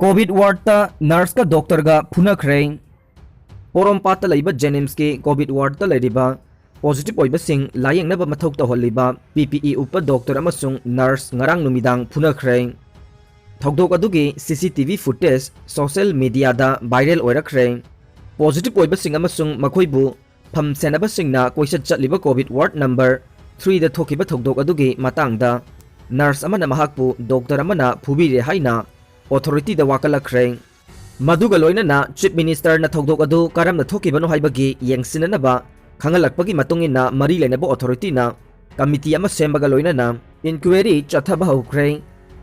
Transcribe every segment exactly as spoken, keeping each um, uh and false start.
COVID ꯋꯥꯔꯗꯇ ꯅꯔꯁꯀ ꯗꯣꯛꯇꯔꯒ ꯐꯨꯅꯈ꯭ꯔꯦ꯫ ꯄꯣꯔꯣꯝꯄꯥꯠꯇ ꯂꯩꯕ ꯖꯦꯅꯤꯝꯁꯀꯤ COVID ꯋꯥꯔꯗꯇ ꯂꯩꯔꯤꯕ positive ꯑꯣꯏꯕꯁꯤꯡ ꯂꯥꯌꯦꯡꯅꯕ ꯃꯊꯧ ꯇꯧꯍꯜꯂꯤꯕ ꯄꯤ ꯄꯤ ꯏ ꯎꯞꯄ ꯗꯣꯛꯇꯔ ꯑꯃꯁꯨꯡ ꯅꯔꯁ ꯉꯔꯥꯡ ꯅꯨꯃꯤꯗꯥꯡ ꯐꯨꯅꯈ꯭ꯔꯦ꯫ ꯊꯧꯗꯣꯛ ꯑꯗꯨꯒꯤ C C T V footage social ꯃꯤꯗꯤꯌꯥꯗ ꯚꯥꯏꯔꯦꯜ ꯑꯣꯏꯔꯛꯈ꯭ꯔꯦ꯫ ꯄꯣꯖꯤꯇꯤꯚ ꯑꯣꯏꯕꯁꯤꯡ ꯑꯃꯁꯨꯡ ꯃꯈꯣꯏꯕꯨ ꯐꯝ ꯁꯦꯟꯅꯕꯁꯤꯡꯅ ꯀꯣꯏꯆꯠ ꯆꯠꯂꯤꯕ ꯀꯣꯚꯤꯗ ꯋꯥꯔꯗ ꯅꯝꯕꯔ ꯊ꯭ꯔꯤꯗ ꯊꯣꯛꯈꯤꯕ ꯊꯧꯗꯣꯛ ꯑꯗꯨꯒꯤ ꯃꯇꯥꯡꯗ ꯅꯔꯁ ꯑꯃꯅ ꯃꯍꯥꯛꯄꯨ ꯗꯣꯛꯇꯔ ꯑꯃꯅ ꯐꯨꯕꯤꯔꯦ ꯍꯥꯏꯅ ꯑꯣꯊꯣꯔꯤꯇꯤꯗ ꯋꯥꯀꯠꯂꯛꯈ꯭ꯔꯦ꯫ ꯃꯗꯨꯒ ꯂꯣꯏꯅꯅ ꯆꯤꯐ ꯃꯤꯅꯤꯁꯇꯔꯅ ꯊꯧꯗꯣꯛ ꯑꯗꯨ ꯀꯔꯝꯅ ꯊꯣꯛꯈꯤꯕꯅꯣ ꯍꯥꯏꯕꯒꯤ ꯌꯦꯡꯁꯤꯟꯅꯅꯕ ꯈꯪꯍꯜꯂꯛꯄꯒꯤ ꯃꯇꯨꯡ ꯏꯟꯅ ꯃꯔꯤ ꯂꯩꯅꯕ ꯑꯣꯊꯣꯔꯤꯇꯤꯅ ꯀꯃꯤꯇꯤ ꯑꯃ ꯁꯦꯝꯕꯒ ꯂꯣꯏꯅꯅ ꯏꯟꯀ꯭ꯋꯥꯏꯔꯤ ꯆꯠꯊꯕ ꯍꯧꯈ꯭ꯔꯦ꯫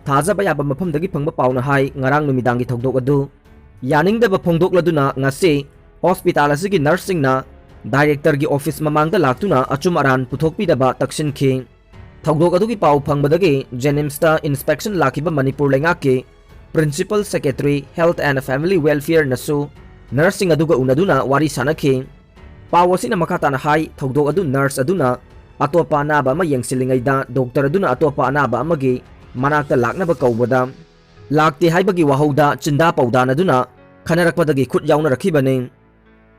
ꯊꯥꯖꯕ ꯌꯥꯕ ꯃꯐꯝꯗꯒꯤ ꯐꯪꯕ ꯄꯥꯎꯅ ꯍꯥꯏ, ꯉꯔꯥꯡ ꯅꯨꯃꯤꯗꯥꯡꯒꯤ ꯊꯧꯗꯣꯛ ꯑꯗꯨ ꯌꯥꯅꯤꯡꯗꯕ ꯐꯣꯡꯗꯣꯛꯂꯗꯨꯅ ꯉꯁꯤ ꯍꯣꯁꯄꯤꯇꯥꯜ ꯑꯁꯤꯒꯤ ꯅꯔꯁꯁꯤꯡꯅ ꯗꯥꯏꯔꯦꯛꯇꯔꯒꯤ ꯑꯣꯐꯤꯁ ꯃꯃꯥꯡꯗ ꯂꯥꯛꯇꯨꯅ ꯑꯆꯨꯝ ꯑꯔꯥꯟ ꯄꯨꯊꯣꯛꯄꯤꯗꯕ ꯇꯛꯁꯤꯟꯈꯤ꯫ ꯊꯧꯗꯣꯛ ꯑꯗꯨꯒꯤ ꯄꯥꯎ ꯐꯪꯕꯗꯒꯤ ꯖꯦꯅꯤꯝꯁꯇ ꯏꯟꯁꯄꯦꯛꯁꯟ ꯂꯥꯛꯈꯤꯕ ꯃꯅꯤꯄꯨꯔ ꯂꯩꯉꯥꯛꯀꯤ principal secretary health and family ꯋꯦꯜꯐꯤꯌꯔꯅꯁꯨ ꯅꯔꯁꯁꯤꯡ ꯑꯗꯨꯒ ꯎꯅꯗꯨꯅ ꯋꯥꯔꯤ ꯁꯥꯅꯈꯤ꯫ ꯄꯥꯎ ꯑꯁꯤꯅ ꯃꯈꯥ ꯇꯥꯅ ꯍꯥꯏ, ꯊꯧꯗꯣꯛ ꯑꯗꯨ ꯅꯔꯁ ꯑꯗꯨꯅ ꯑꯇꯣꯞꯄ ꯑꯅꯥꯕ ꯑꯃ ꯌꯦꯡꯁꯤꯜꯂꯤꯉꯩꯗ ꯗꯣꯛꯇꯔ ꯑꯗꯨꯅ ꯑꯇꯣꯞꯄ ꯑꯅꯥꯕ ꯑꯃꯒꯤ ꯃꯅꯥꯛꯇ ꯂꯥꯛꯅꯕ ꯀꯧꯕꯗ ꯂꯥꯛꯇꯦ ꯍꯥꯏꯕꯒꯤ ꯋꯥꯍꯧꯗ ꯆꯤꯟꯗꯥ ꯄꯥꯎꯗꯥꯅꯗꯨꯅ ꯈꯟꯅꯔꯛꯄꯗꯒꯤ ꯈꯨꯠ ꯌꯥꯎꯅꯔꯛꯈꯤꯕꯅꯤ꯫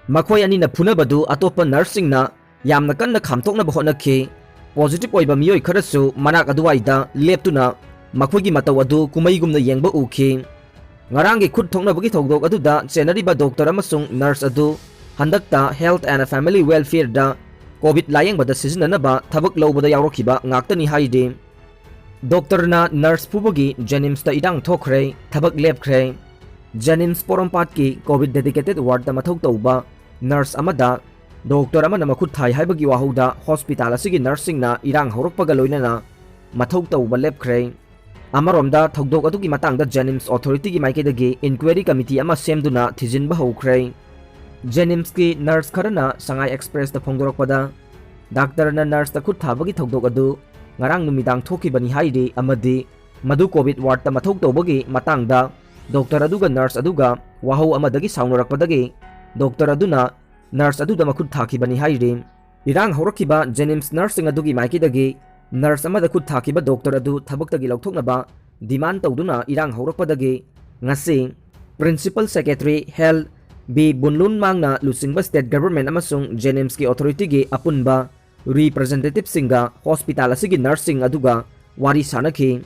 ꯃꯈꯣꯏ ꯑꯅꯤꯅ ꯐꯨꯅꯕꯗꯨ ꯑꯇꯣꯞꯄ ꯅꯔꯁꯁꯤꯡꯅ ꯌꯥꯝꯅ ꯀꯟꯅ ꯈꯥꯝꯇꯣꯛꯅꯕ ꯍꯣꯠꯅꯈꯤ꯫ ꯄꯣꯖꯤꯇꯤꯚ ꯑꯣꯏꯕ ꯃꯤꯑꯣꯏ ꯈꯔꯁꯨ ꯃꯅꯥꯛ ꯑꯗꯨꯋꯥꯏꯗ ꯂꯦꯞꯇꯨꯅ ꯃꯈꯣꯏꯒꯤ ꯃꯇꯧ ꯑꯗꯨ ꯀꯨꯝꯃꯩꯒꯨꯝꯅ ꯌꯦꯡꯕ ꯎꯈꯤ꯫ ꯉꯔꯥꯡꯒꯤ ꯈꯨꯠ ꯊꯣꯛꯅꯕꯒꯤ ꯊꯧꯗꯣꯛ ꯑꯗꯨꯗ ꯆꯦꯟꯅꯔꯤꯕ ꯗꯣꯛꯇꯔ ꯑꯃꯁꯨꯡ ꯅꯔꯁ ꯑꯗꯨ ꯍꯟꯗꯛꯇ ꯍꯦꯜꯊ ꯑꯦꯟ ꯐꯦꯃꯤꯂꯤ ꯋꯦꯜꯐꯤꯌꯔꯗ ꯀꯣꯚꯤꯗ ꯂꯥꯌꯦꯡꯕꯗ ꯁꯤꯖꯤꯟꯅꯅꯕ ꯊꯕꯛ ꯂꯧꯕꯗ ꯌꯥꯎꯔꯛꯈꯤꯕ ꯉꯥꯛꯇꯅꯤ ꯍꯥꯏꯔꯤ꯫ ꯗꯣꯛꯇꯔꯅ ꯅꯔꯁ ꯐꯨꯕꯒꯤ ꯖꯦꯅꯤꯝꯁꯇ ꯏꯔꯥꯡ ꯊꯣꯛꯈ꯭ꯔꯦ, ꯊꯕꯛ ꯂꯦꯞꯈ꯭ꯔꯦ꯫ ꯖꯦꯅꯤꯝꯁ ꯄꯣꯔꯣꯝꯄꯥꯠꯀꯤ ꯀꯣꯚꯤꯗ ꯗꯦꯗꯤꯀꯦꯇꯦꯗ ꯋꯥꯔꯗꯇ ꯃꯊꯧ ꯇꯧꯕ ꯅꯔꯁ ꯑꯃꯗ ꯗꯣꯛꯇꯔ ꯑꯃꯅ ꯃꯈꯨꯠ ꯊꯥꯏ ꯍꯥꯏꯕꯒꯤ ꯋꯥꯍꯧꯗ ꯍꯣꯁꯄꯤꯇꯥꯜ ꯑꯁꯤꯒꯤ ꯅꯔꯁꯁꯤꯡꯅ ꯏꯔꯥꯡ ꯍꯧꯔꯛꯄꯒ ꯂꯣꯏꯅꯅ ꯃꯊꯧ ꯇꯧꯕ ꯂꯦꯞꯈ꯭ꯔꯦ꯫ ꯑꯃꯔꯣꯝꯗ ꯊꯧꯗꯣꯛ ꯑꯗꯨꯒꯤ ꯃꯇꯥꯡꯗ ꯖꯦꯅꯤꯝꯁ ꯑꯣꯊꯣꯔꯤꯇꯤꯒꯤ ꯃꯥꯏꯀꯩꯗꯒꯤ ꯏꯟꯀ꯭ꯋꯥꯏꯔꯤ ꯀꯃꯤꯇꯤ ꯑꯃ ꯁꯦꯝꯗꯨꯅ ꯊꯤꯖꯤꯟꯕ ꯍꯧꯈ꯭ꯔꯦ꯫ ꯖꯦꯅꯤꯝꯁꯀꯤ ꯅꯔꯁ ꯈꯔꯅ ꯁꯉꯥꯏ ꯑꯦꯛꯁꯄ꯭ꯔꯦꯁꯇ ꯐꯣꯡꯗꯣꯔꯛꯄꯗ, ꯗꯥꯛꯇꯔꯅ ꯅꯔꯁꯇ ꯈꯨꯠ ꯊꯥꯕꯒꯤ ꯊꯧꯗꯣꯛ ꯑꯗꯨ ꯉꯔꯥꯡ ꯅꯨꯃꯤꯗꯥꯡ ꯊꯣꯛꯈꯤꯕꯅꯤ ꯍꯥꯏꯔꯤ ꯑꯃꯗꯤ ꯃꯗꯨ ꯀꯣꯚꯤꯗ ꯋꯥꯔꯗꯇ ꯃꯊꯧ ꯇꯧꯕꯒꯤ ꯃꯇꯥꯡꯗ ꯗꯣꯛꯇꯔ ꯑꯗꯨꯒ ꯅꯔꯁ ꯑꯗꯨꯒ ꯋꯥꯍꯧ ꯑꯃꯗꯒꯤ ꯁꯥꯎꯅꯔꯛꯄꯗꯒꯤ ꯗꯣꯛꯇꯔ ꯑꯗꯨꯅ ꯅꯔꯁ ꯑꯗꯨꯗ ꯃꯈꯨꯠ ꯊꯥꯈꯤꯕꯅꯤ ꯍꯥꯏꯔꯤ꯫ ꯏꯔꯥꯡ ꯍꯧꯔꯛꯈꯤꯕ ꯖꯦꯅꯤꯝꯁ ꯅꯔꯁꯁꯤꯡ ꯑꯗꯨꯒꯤ ꯃꯥꯏꯀꯩꯗꯒꯤ ꯅꯔꯁ ꯑꯃꯗ ꯈꯨꯠ ꯊꯥꯈꯤꯕ ꯗꯣꯛꯇꯔ ꯑꯗꯨ ꯊꯕꯛꯇꯒꯤ ꯂꯧꯊꯣꯛꯅꯕ ꯗꯤꯃꯥꯟ ꯇꯧꯗꯨꯅ ꯏꯔꯥꯡ ꯍꯧꯔꯛꯄꯗꯒꯤ ꯉꯁꯤ Principal Secretary Health ꯕꯤ ꯕꯨꯟꯂꯨꯟ ꯃꯥꯡꯅ ꯂꯨꯆꯤꯡꯕ state government ꯑꯃꯁꯨꯡ JNIMSꯀꯤ authorityꯒꯤ ꯑꯄꯨꯟꯕ representativeꯁꯤꯡꯒ hospital ꯑꯁꯤꯒꯤ nurseꯁꯤꯡ ꯑꯗꯨꯒ ꯋꯥꯔꯤ ꯁꯥꯅꯈꯤ꯫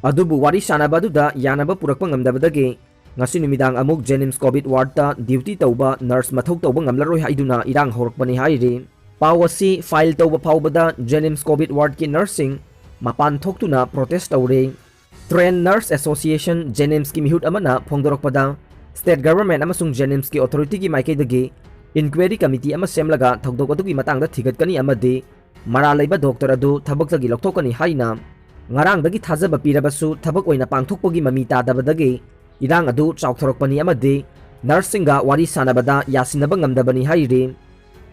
ꯑꯗꯨꯕꯨ ꯋꯥꯔꯤ ꯁꯥꯅꯕ ꯑꯗꯨꯗ ꯌꯥꯅꯕ ꯄꯨꯔꯛꯄ ꯉꯝꯗꯕꯗꯒꯤ ꯉꯁꯤ ꯅꯨꯃꯤꯗꯥꯡ ꯑꯃꯨꯛ JNIMS COVID wardꯇ duty ꯇꯧꯕ nurse ꯃꯊꯧ ꯇꯧꯕ ꯉꯝꯂꯔꯣꯏ ꯍꯥꯏꯗꯨꯅ ꯏꯔꯥꯡ ꯍꯧꯔꯛꯄꯅꯤ ꯍꯥꯏꯔꯤ꯫ ꯄꯥꯎ ꯑꯁꯤ file ꯇꯧꯕ ꯐꯥꯎꯕꯗ JNIMS COVID wardꯀꯤ nurseꯁꯤꯡ ꯃꯄꯥꯟ ꯊꯣꯛꯇꯨꯅ protest ꯇꯧꯔꯤ꯫ Trained Nurse Association JNIMSꯀꯤ ꯃꯤꯍꯨꯠ ꯑꯃꯅ ꯐꯣꯡꯗꯣꯔꯛꯄꯗ, state government ꯑꯃꯁꯨꯡ JNIMSꯀꯤ authorityꯒꯤ ꯃꯥꯏꯀꯩꯗꯒꯤ inquiry committee ꯑꯃ ꯁꯦꯝꯂꯒ ꯊꯧꯗꯣꯛ ꯑꯗꯨꯒꯤ ꯃꯇꯥꯡꯗ ꯊꯤꯒꯠꯀꯅꯤ ꯑꯃꯗꯤ ꯃꯔꯥꯜ ꯂꯩꯕ doctor ꯑꯗꯨ ꯊꯕꯛꯇꯒꯤ ꯂꯧꯊꯣꯛꯀꯅꯤ ꯍꯥꯏꯅ ꯉꯔꯥꯡꯗꯒꯤ ꯊꯥꯖꯕ ꯄꯤꯔꯕꯁꯨ ꯊꯕꯛ ꯑꯣꯏꯅ ꯄꯥꯡꯊꯣꯛꯄꯒꯤ ꯃꯃꯤ ꯇꯥꯗꯕꯗꯒꯤ ꯏꯔꯥꯡ ꯑꯗꯨ ꯆꯥꯎꯊꯣꯔꯛꯄꯅꯤ ꯑꯃꯗꯤ nurseꯁꯤꯡꯒ ꯋꯥꯔꯤ ꯁꯥꯅꯕꯗ ꯌꯥꯁꯤꯟꯅꯕ ꯉꯝꯗꯕꯅꯤ ꯍꯥꯏꯔꯤ꯫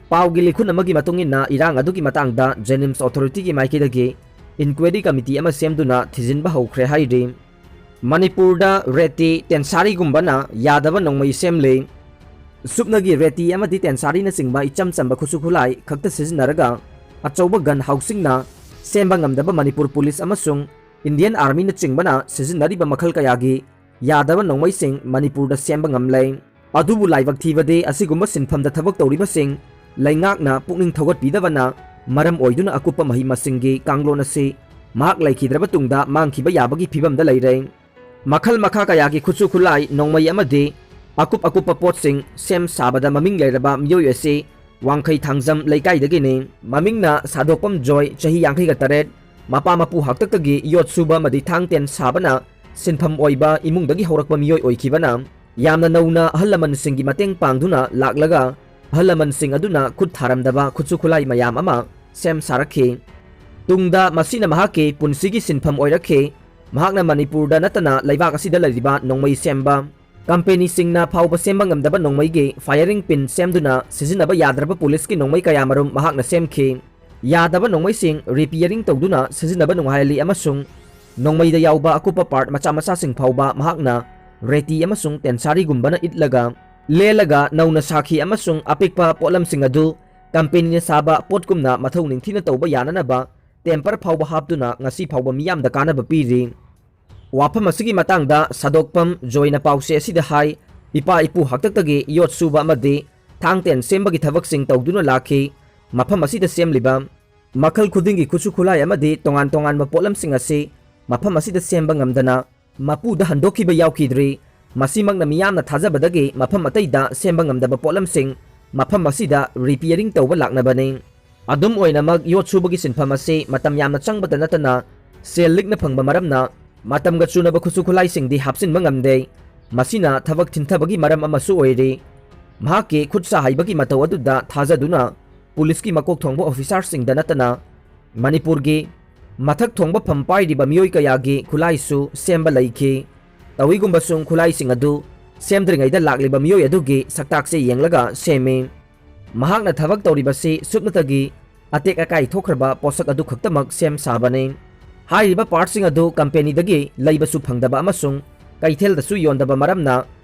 ꯄꯥꯎꯒꯤ ꯂꯤꯈꯨꯟ ꯑꯃꯒꯤ ꯃꯇꯨꯡ ꯏꯟꯅ ꯏꯔꯥꯡ ꯑꯗꯨꯒꯤ ꯃꯇꯥꯡꯗ JNIMS authorityꯒꯤ ꯃꯥꯏꯀꯩꯗꯒꯤ inquiry committee ꯑꯃ ꯁꯦꯝꯗꯨꯅ ꯊꯤꯖꯤꯟꯕ ꯍꯧꯈ꯭ꯔꯦ ꯍꯥꯏꯔꯤ꯫ ꯃꯅꯤꯄꯨꯔꯗ ꯔꯦꯇꯤ ꯇꯦꯟꯁꯥꯔꯤꯒꯨꯝꯕꯅ ꯌꯥꯗꯕ ꯅꯣꯡꯃꯩ ꯁꯦꯝꯂꯤ꯫ ꯁꯨꯞꯅꯒꯤ ꯔꯦꯇꯤ ꯑꯃꯗꯤ ꯇꯦꯟꯁꯥꯔꯤꯅꯆꯤꯡꯕ ꯏꯆꯝ ꯆꯝꯕ ꯈꯨꯠꯁꯨ ꯈꯨꯠꯂꯥꯏ ꯈꯛꯇ ꯁꯤꯖꯤꯟꯅꯔꯒ ꯑꯆꯧꯕ gun housingꯅ ꯁꯦꯝꯕ ꯉꯝꯗꯕ ꯃꯅꯤꯄꯨꯔ police ꯑꯃꯁꯨꯡ Indian Armyꯅꯆꯤꯡꯕꯅ ꯁꯤꯖꯤꯟꯅꯔꯤꯕ ꯃꯈꯜ ꯀꯌꯥꯒꯤ ꯌꯥꯗꯕ ꯅꯣꯡꯃꯩꯁꯤꯡ ꯃꯅꯤꯄꯨꯔꯗ ꯁꯦꯝꯕ ꯉꯝꯂꯦ꯫ ꯑꯗꯨꯕꯨ ꯂꯥꯏꯕꯛ ꯊꯤꯕꯗꯤ ꯑꯁꯤꯒꯨꯝꯕ ꯁꯤꯟꯐꯝꯗ ꯊꯕꯛ ꯇꯧꯔꯤꯕꯁꯤꯡ ꯂꯩꯉꯥꯛꯅ ꯄꯨꯛꯅꯤꯡ ꯊꯧꯒꯠꯄꯤꯗꯕꯅ ꯃꯔꯝ ꯑꯣꯏꯗꯨꯅ ꯑꯀꯨꯞꯄ ꯃꯍꯩ ꯃꯁꯤꯡꯒꯤ ꯀꯥꯡꯂꯣꯟ ꯑꯁꯤ ꯃꯍꯥꯛ ꯂꯩꯈꯤꯗ꯭ꯔꯕ ꯇꯨꯡꯗ ꯃꯥꯡꯈꯤꯕ ꯌꯥꯕꯒꯤ ꯐꯤꯕꯝꯗ ꯂꯩꯔꯦ꯫ ꯃꯈꯜ ꯃꯈꯥ ꯀꯌꯥꯒꯤ ꯈꯨꯠꯁꯨ ꯈꯨꯠꯂꯥꯏ, ꯅꯣꯡꯃꯩ ꯑꯃꯗꯤ ꯑꯀꯨꯞ ꯑꯀꯨꯞꯄ ꯄꯣꯠꯁꯤꯡ ꯁꯦꯝ ꯁꯥꯕꯗ ꯃꯃꯤꯡ ꯂꯩꯔꯕ ꯃꯤꯑꯣꯏ ꯑꯁꯤ ꯋꯥꯡꯈꯩ ꯊꯥꯡꯖꯝ ꯂꯩꯀꯥꯏꯗꯒꯤꯅꯤ꯫ ꯃꯃꯤꯡꯅ ꯁꯥꯗꯣꯛꯄꯝ ꯖꯣꯏ, ꯆꯍꯤ ꯌꯥꯡꯈꯩꯒ ꯇꯔꯦꯠ, ꯃꯄꯥ ꯃꯄꯨ ꯍꯥꯛꯇꯛꯇꯒꯤ ꯌꯣꯠ ꯁꯨꯕ ꯑꯃꯗꯤ ꯊꯥꯡ ꯇꯦꯟ ꯁꯥꯕꯅ ꯁꯤꯟꯐꯝ ꯑꯣꯏꯕ ꯏꯃꯨꯡꯗꯒꯤ ꯍꯧꯔꯛꯄ ꯃꯤꯑꯣꯏ ꯑꯣꯏꯈꯤꯕꯅ ꯌꯥꯝꯅ ꯅꯧꯅ ꯑꯍꯜ ꯂꯃꯟꯁꯤꯡꯒꯤ ꯃꯇꯦꯡ ꯄꯥꯡꯗꯨꯅ ꯂꯥꯛꯂꯒ ꯑꯍꯜ ꯂꯃꯟꯁꯤꯡ ꯑꯗꯨꯅ ꯈꯨꯠ ꯊꯥꯔꯝꯗꯕ ꯈꯨꯠꯁꯨ ꯈꯨꯠꯂꯥꯏ ꯃꯌꯥꯝ ꯑꯃ ꯁꯦꯝ ꯁꯥꯔꯛꯈꯤ꯫ ꯇꯨꯡꯗ ꯃꯁꯤꯅ ꯃꯍꯥꯛꯀꯤ ꯄꯨꯟꯁꯤꯒꯤ ꯁꯤꯟꯐꯝ ꯑꯣꯏꯔꯛꯈꯤ꯫ ꯃꯍꯥꯛꯅ ꯃꯅꯤꯄꯨꯔꯗ ꯅꯠꯇꯅ ꯂꯩꯕꯥꯛ ꯑꯁꯤꯗ ꯂꯩꯔꯤꯕ ꯅꯣꯡꯃꯩ ꯁꯦꯝꯕ companyꯁꯤꯡꯅ ꯐꯥꯎꯕ ꯁꯦꯝꯕ ꯉꯝꯗꯕ ꯅꯣꯡꯃꯩꯒꯤ firing pin ꯁꯦꯝꯗꯨꯅ ꯁꯤꯖꯤꯟꯅꯕ ꯌꯥꯗ꯭ꯔꯕ policeꯀꯤ ꯅꯣꯡꯃꯩ ꯀꯌꯥꯃꯔꯨꯝ ꯃꯍꯥꯛꯅ ꯁꯦꯝꯈꯤ꯫ ꯌꯥꯗꯕ ꯅꯣꯡꯃꯩꯁꯤꯡ repairing ꯇꯧꯗꯨꯅ ꯁꯤꯖꯤꯟꯅꯕ ꯅꯨꯡꯉꯥꯏꯍꯜꯂꯤ ꯑꯃꯁꯨꯡ ꯅꯣꯡꯃꯩꯗ ꯌꯥꯎꯕ ꯑꯀꯨꯞꯄ part ꯃꯆꯥ ꯃꯆꯥꯁꯤꯡ ꯐꯥꯎꯕ ꯃꯍꯥꯛꯅ ꯔꯦꯇꯤ ꯑꯃꯁꯨꯡ ꯇꯦꯟꯁꯥꯔꯤꯒꯨꯝꯕꯅ ꯏꯠꯂꯒ, ꯂꯦꯜꯂꯒ ꯅꯧꯅ ꯁꯥꯈꯤ ꯑꯃꯁꯨꯡ ꯑꯄꯤꯛꯄ ꯄꯣꯠꯂꯝꯁꯤꯡ ꯑꯗꯨ companyꯅ ꯁꯥꯕ ꯄꯣꯠꯀꯨꯝꯅ ꯃꯊꯧ ꯅꯤꯡꯊꯤꯅ ꯇꯧꯕ ꯌꯥꯅꯅꯕ temper ꯐꯥꯎꯕ ꯍꯥꯞꯇꯨꯅ ꯉꯁꯤ ꯐꯥꯎꯕ ꯃꯤꯌꯥꯝꯗ ꯀꯥꯟꯅꯕ ꯄꯤꯔꯤ꯫ ꯋꯥꯐꯝ ꯑꯁꯤꯒꯤ ꯃꯇꯥꯡꯗ ꯁꯥꯗꯣꯛꯄꯝ ꯖꯣꯏꯅ ꯄꯥꯎꯆꯦ ꯑꯁꯤꯗ ꯍꯥꯏ, ꯏꯄꯥ ꯏꯄꯨ ꯍꯥꯛꯇꯛꯇꯒꯤ ꯌꯣꯠ ꯁꯨꯕ ꯑꯃꯗꯤ ꯊꯥꯡ ꯇꯦꯟ ꯁꯦꯝꯕꯒꯤ ꯊꯕꯛꯁꯤꯡ ꯇꯧꯗꯨꯅ ꯂꯥꯛꯈꯤ꯫ ꯃꯐꯝ ꯑꯁꯤꯗ ꯁꯦꯝꯂꯤꯕ ꯃꯈꯜ ꯈꯨꯗꯤꯡꯒꯤ ꯈꯨꯠꯁꯨ ꯈꯨꯠꯂꯥꯏ ꯑꯃꯗꯤ ꯇꯣꯉꯥꯟ ꯇꯣꯉꯥꯟꯕ ꯄꯣꯠꯂꯝꯁꯤꯡ ꯑꯁꯤ ꯃꯐꯝ ꯑꯁꯤꯗ ꯁꯦꯝꯕ ꯉꯝꯗꯅ ꯃꯄꯨꯗ ꯍꯟꯗꯣꯛꯈꯤꯕ ꯌꯥꯎꯈꯤꯗ꯭ꯔꯤ꯫ ꯃꯁꯤꯃꯛꯅ ꯃꯤꯌꯥꯝꯅ ꯊꯥꯖꯕꯗꯒꯤ ꯃꯐꯝ ꯑꯇꯩꯗ ꯁꯦꯝꯕ ꯉꯝꯗꯕ ꯄꯣꯠꯂꯝꯁꯤꯡ ꯃꯐꯝ ꯑꯁꯤꯗ ꯔꯤꯄꯤꯌꯔꯤꯡ ꯇꯧꯕ ꯂꯥꯛꯅꯕꯅꯤ꯫ ꯑꯗꯨꯝ ꯑꯣꯏꯅꯃꯛ, ꯌꯣꯠ ꯁꯨꯕꯒꯤ ꯁꯤꯟꯐꯝ ꯑꯁꯤ ꯃꯇꯝ ꯌꯥꯝꯅ ꯆꯪꯕꯇ ꯅꯠꯇꯅ ꯁꯦꯜ ꯂꯤꯛꯅ ꯐꯪꯕ ꯃꯔꯝꯅ ꯃꯇꯝꯒ ꯆꯨꯅꯕ ꯈꯨꯠꯁꯨ ꯈꯨꯠꯂꯥꯏꯁꯤꯡꯗꯤ ꯍꯥꯞꯆꯤꯟꯕ ꯉꯝꯗꯦ꯫ ꯃꯁꯤꯅ ꯊꯕꯛ ꯊꯤꯟꯊꯕꯒꯤ ꯃꯔꯝ ꯑꯃꯁꯨ ꯑꯣꯏꯔꯤ꯫ ꯃꯍꯥꯛꯀꯤ ꯈꯨꯠ ꯁꯥ ꯍꯩꯕꯒꯤ ꯃꯇꯧ ꯑꯗꯨꯗ ꯊꯥꯖꯗꯨꯅ ꯄꯨꯂꯤꯁꯀꯤ ꯃꯀꯣꯛ ꯊꯣꯡꯕ ꯑꯣꯐꯤꯁꯥꯔꯁꯤꯡꯗ ꯅꯠꯇꯅ ꯃꯅꯤꯄꯨꯔꯒꯤ ꯃꯊꯛ ꯊꯣꯡꯕ ꯐꯝ ꯄꯥꯏꯔꯤꯕ ꯃꯤꯑꯣꯏ ꯀꯌꯥꯒꯤ ꯈꯨꯠꯂꯥꯏꯁꯨ ꯁꯦꯝꯕ ꯂꯩꯈꯤ꯫ ꯇꯧꯏꯒꯨꯝꯕꯁꯨꯡ ꯈꯨꯠꯂꯥꯏꯁꯤꯡ ꯑꯗꯨ ꯁꯦꯝꯗ꯭ꯔꯤꯉꯩꯗ ꯂꯥꯛꯂꯤꯕ ꯃꯤꯑꯣꯏ ꯑꯗꯨꯒꯤ ꯁꯛꯇꯥꯛꯁꯦ ꯌꯦꯡꯂꯒ ꯁꯦꯝꯃꯤ꯫ ꯃꯍꯥꯛꯅ ꯊꯕꯛ ꯇꯧꯔꯤꯕꯁꯤ ꯁꯨꯞꯅꯇꯒꯤ ꯑꯇꯦꯛ ꯑꯀꯥꯏ ꯊꯣꯛꯈ꯭ꯔꯕ ꯄꯣꯠꯁꯛ ꯑꯗꯨ ꯈꯛꯇꯃꯛ ꯁꯦꯝ ꯁꯥꯕꯅꯤ꯫ ꯍꯥꯏꯔꯤꯕ ꯄꯥꯔꯠꯁꯤꯡ ꯑꯗꯨ ꯀꯝꯄꯦꯅꯤꯗꯒꯤ ꯂꯩꯕꯁꯨ ꯐꯪꯗꯕ ꯑꯃꯁꯨꯡ ꯀꯩꯊꯦꯜꯗꯁꯨ ꯌꯣꯟꯗꯕ ꯃꯔꯝꯅ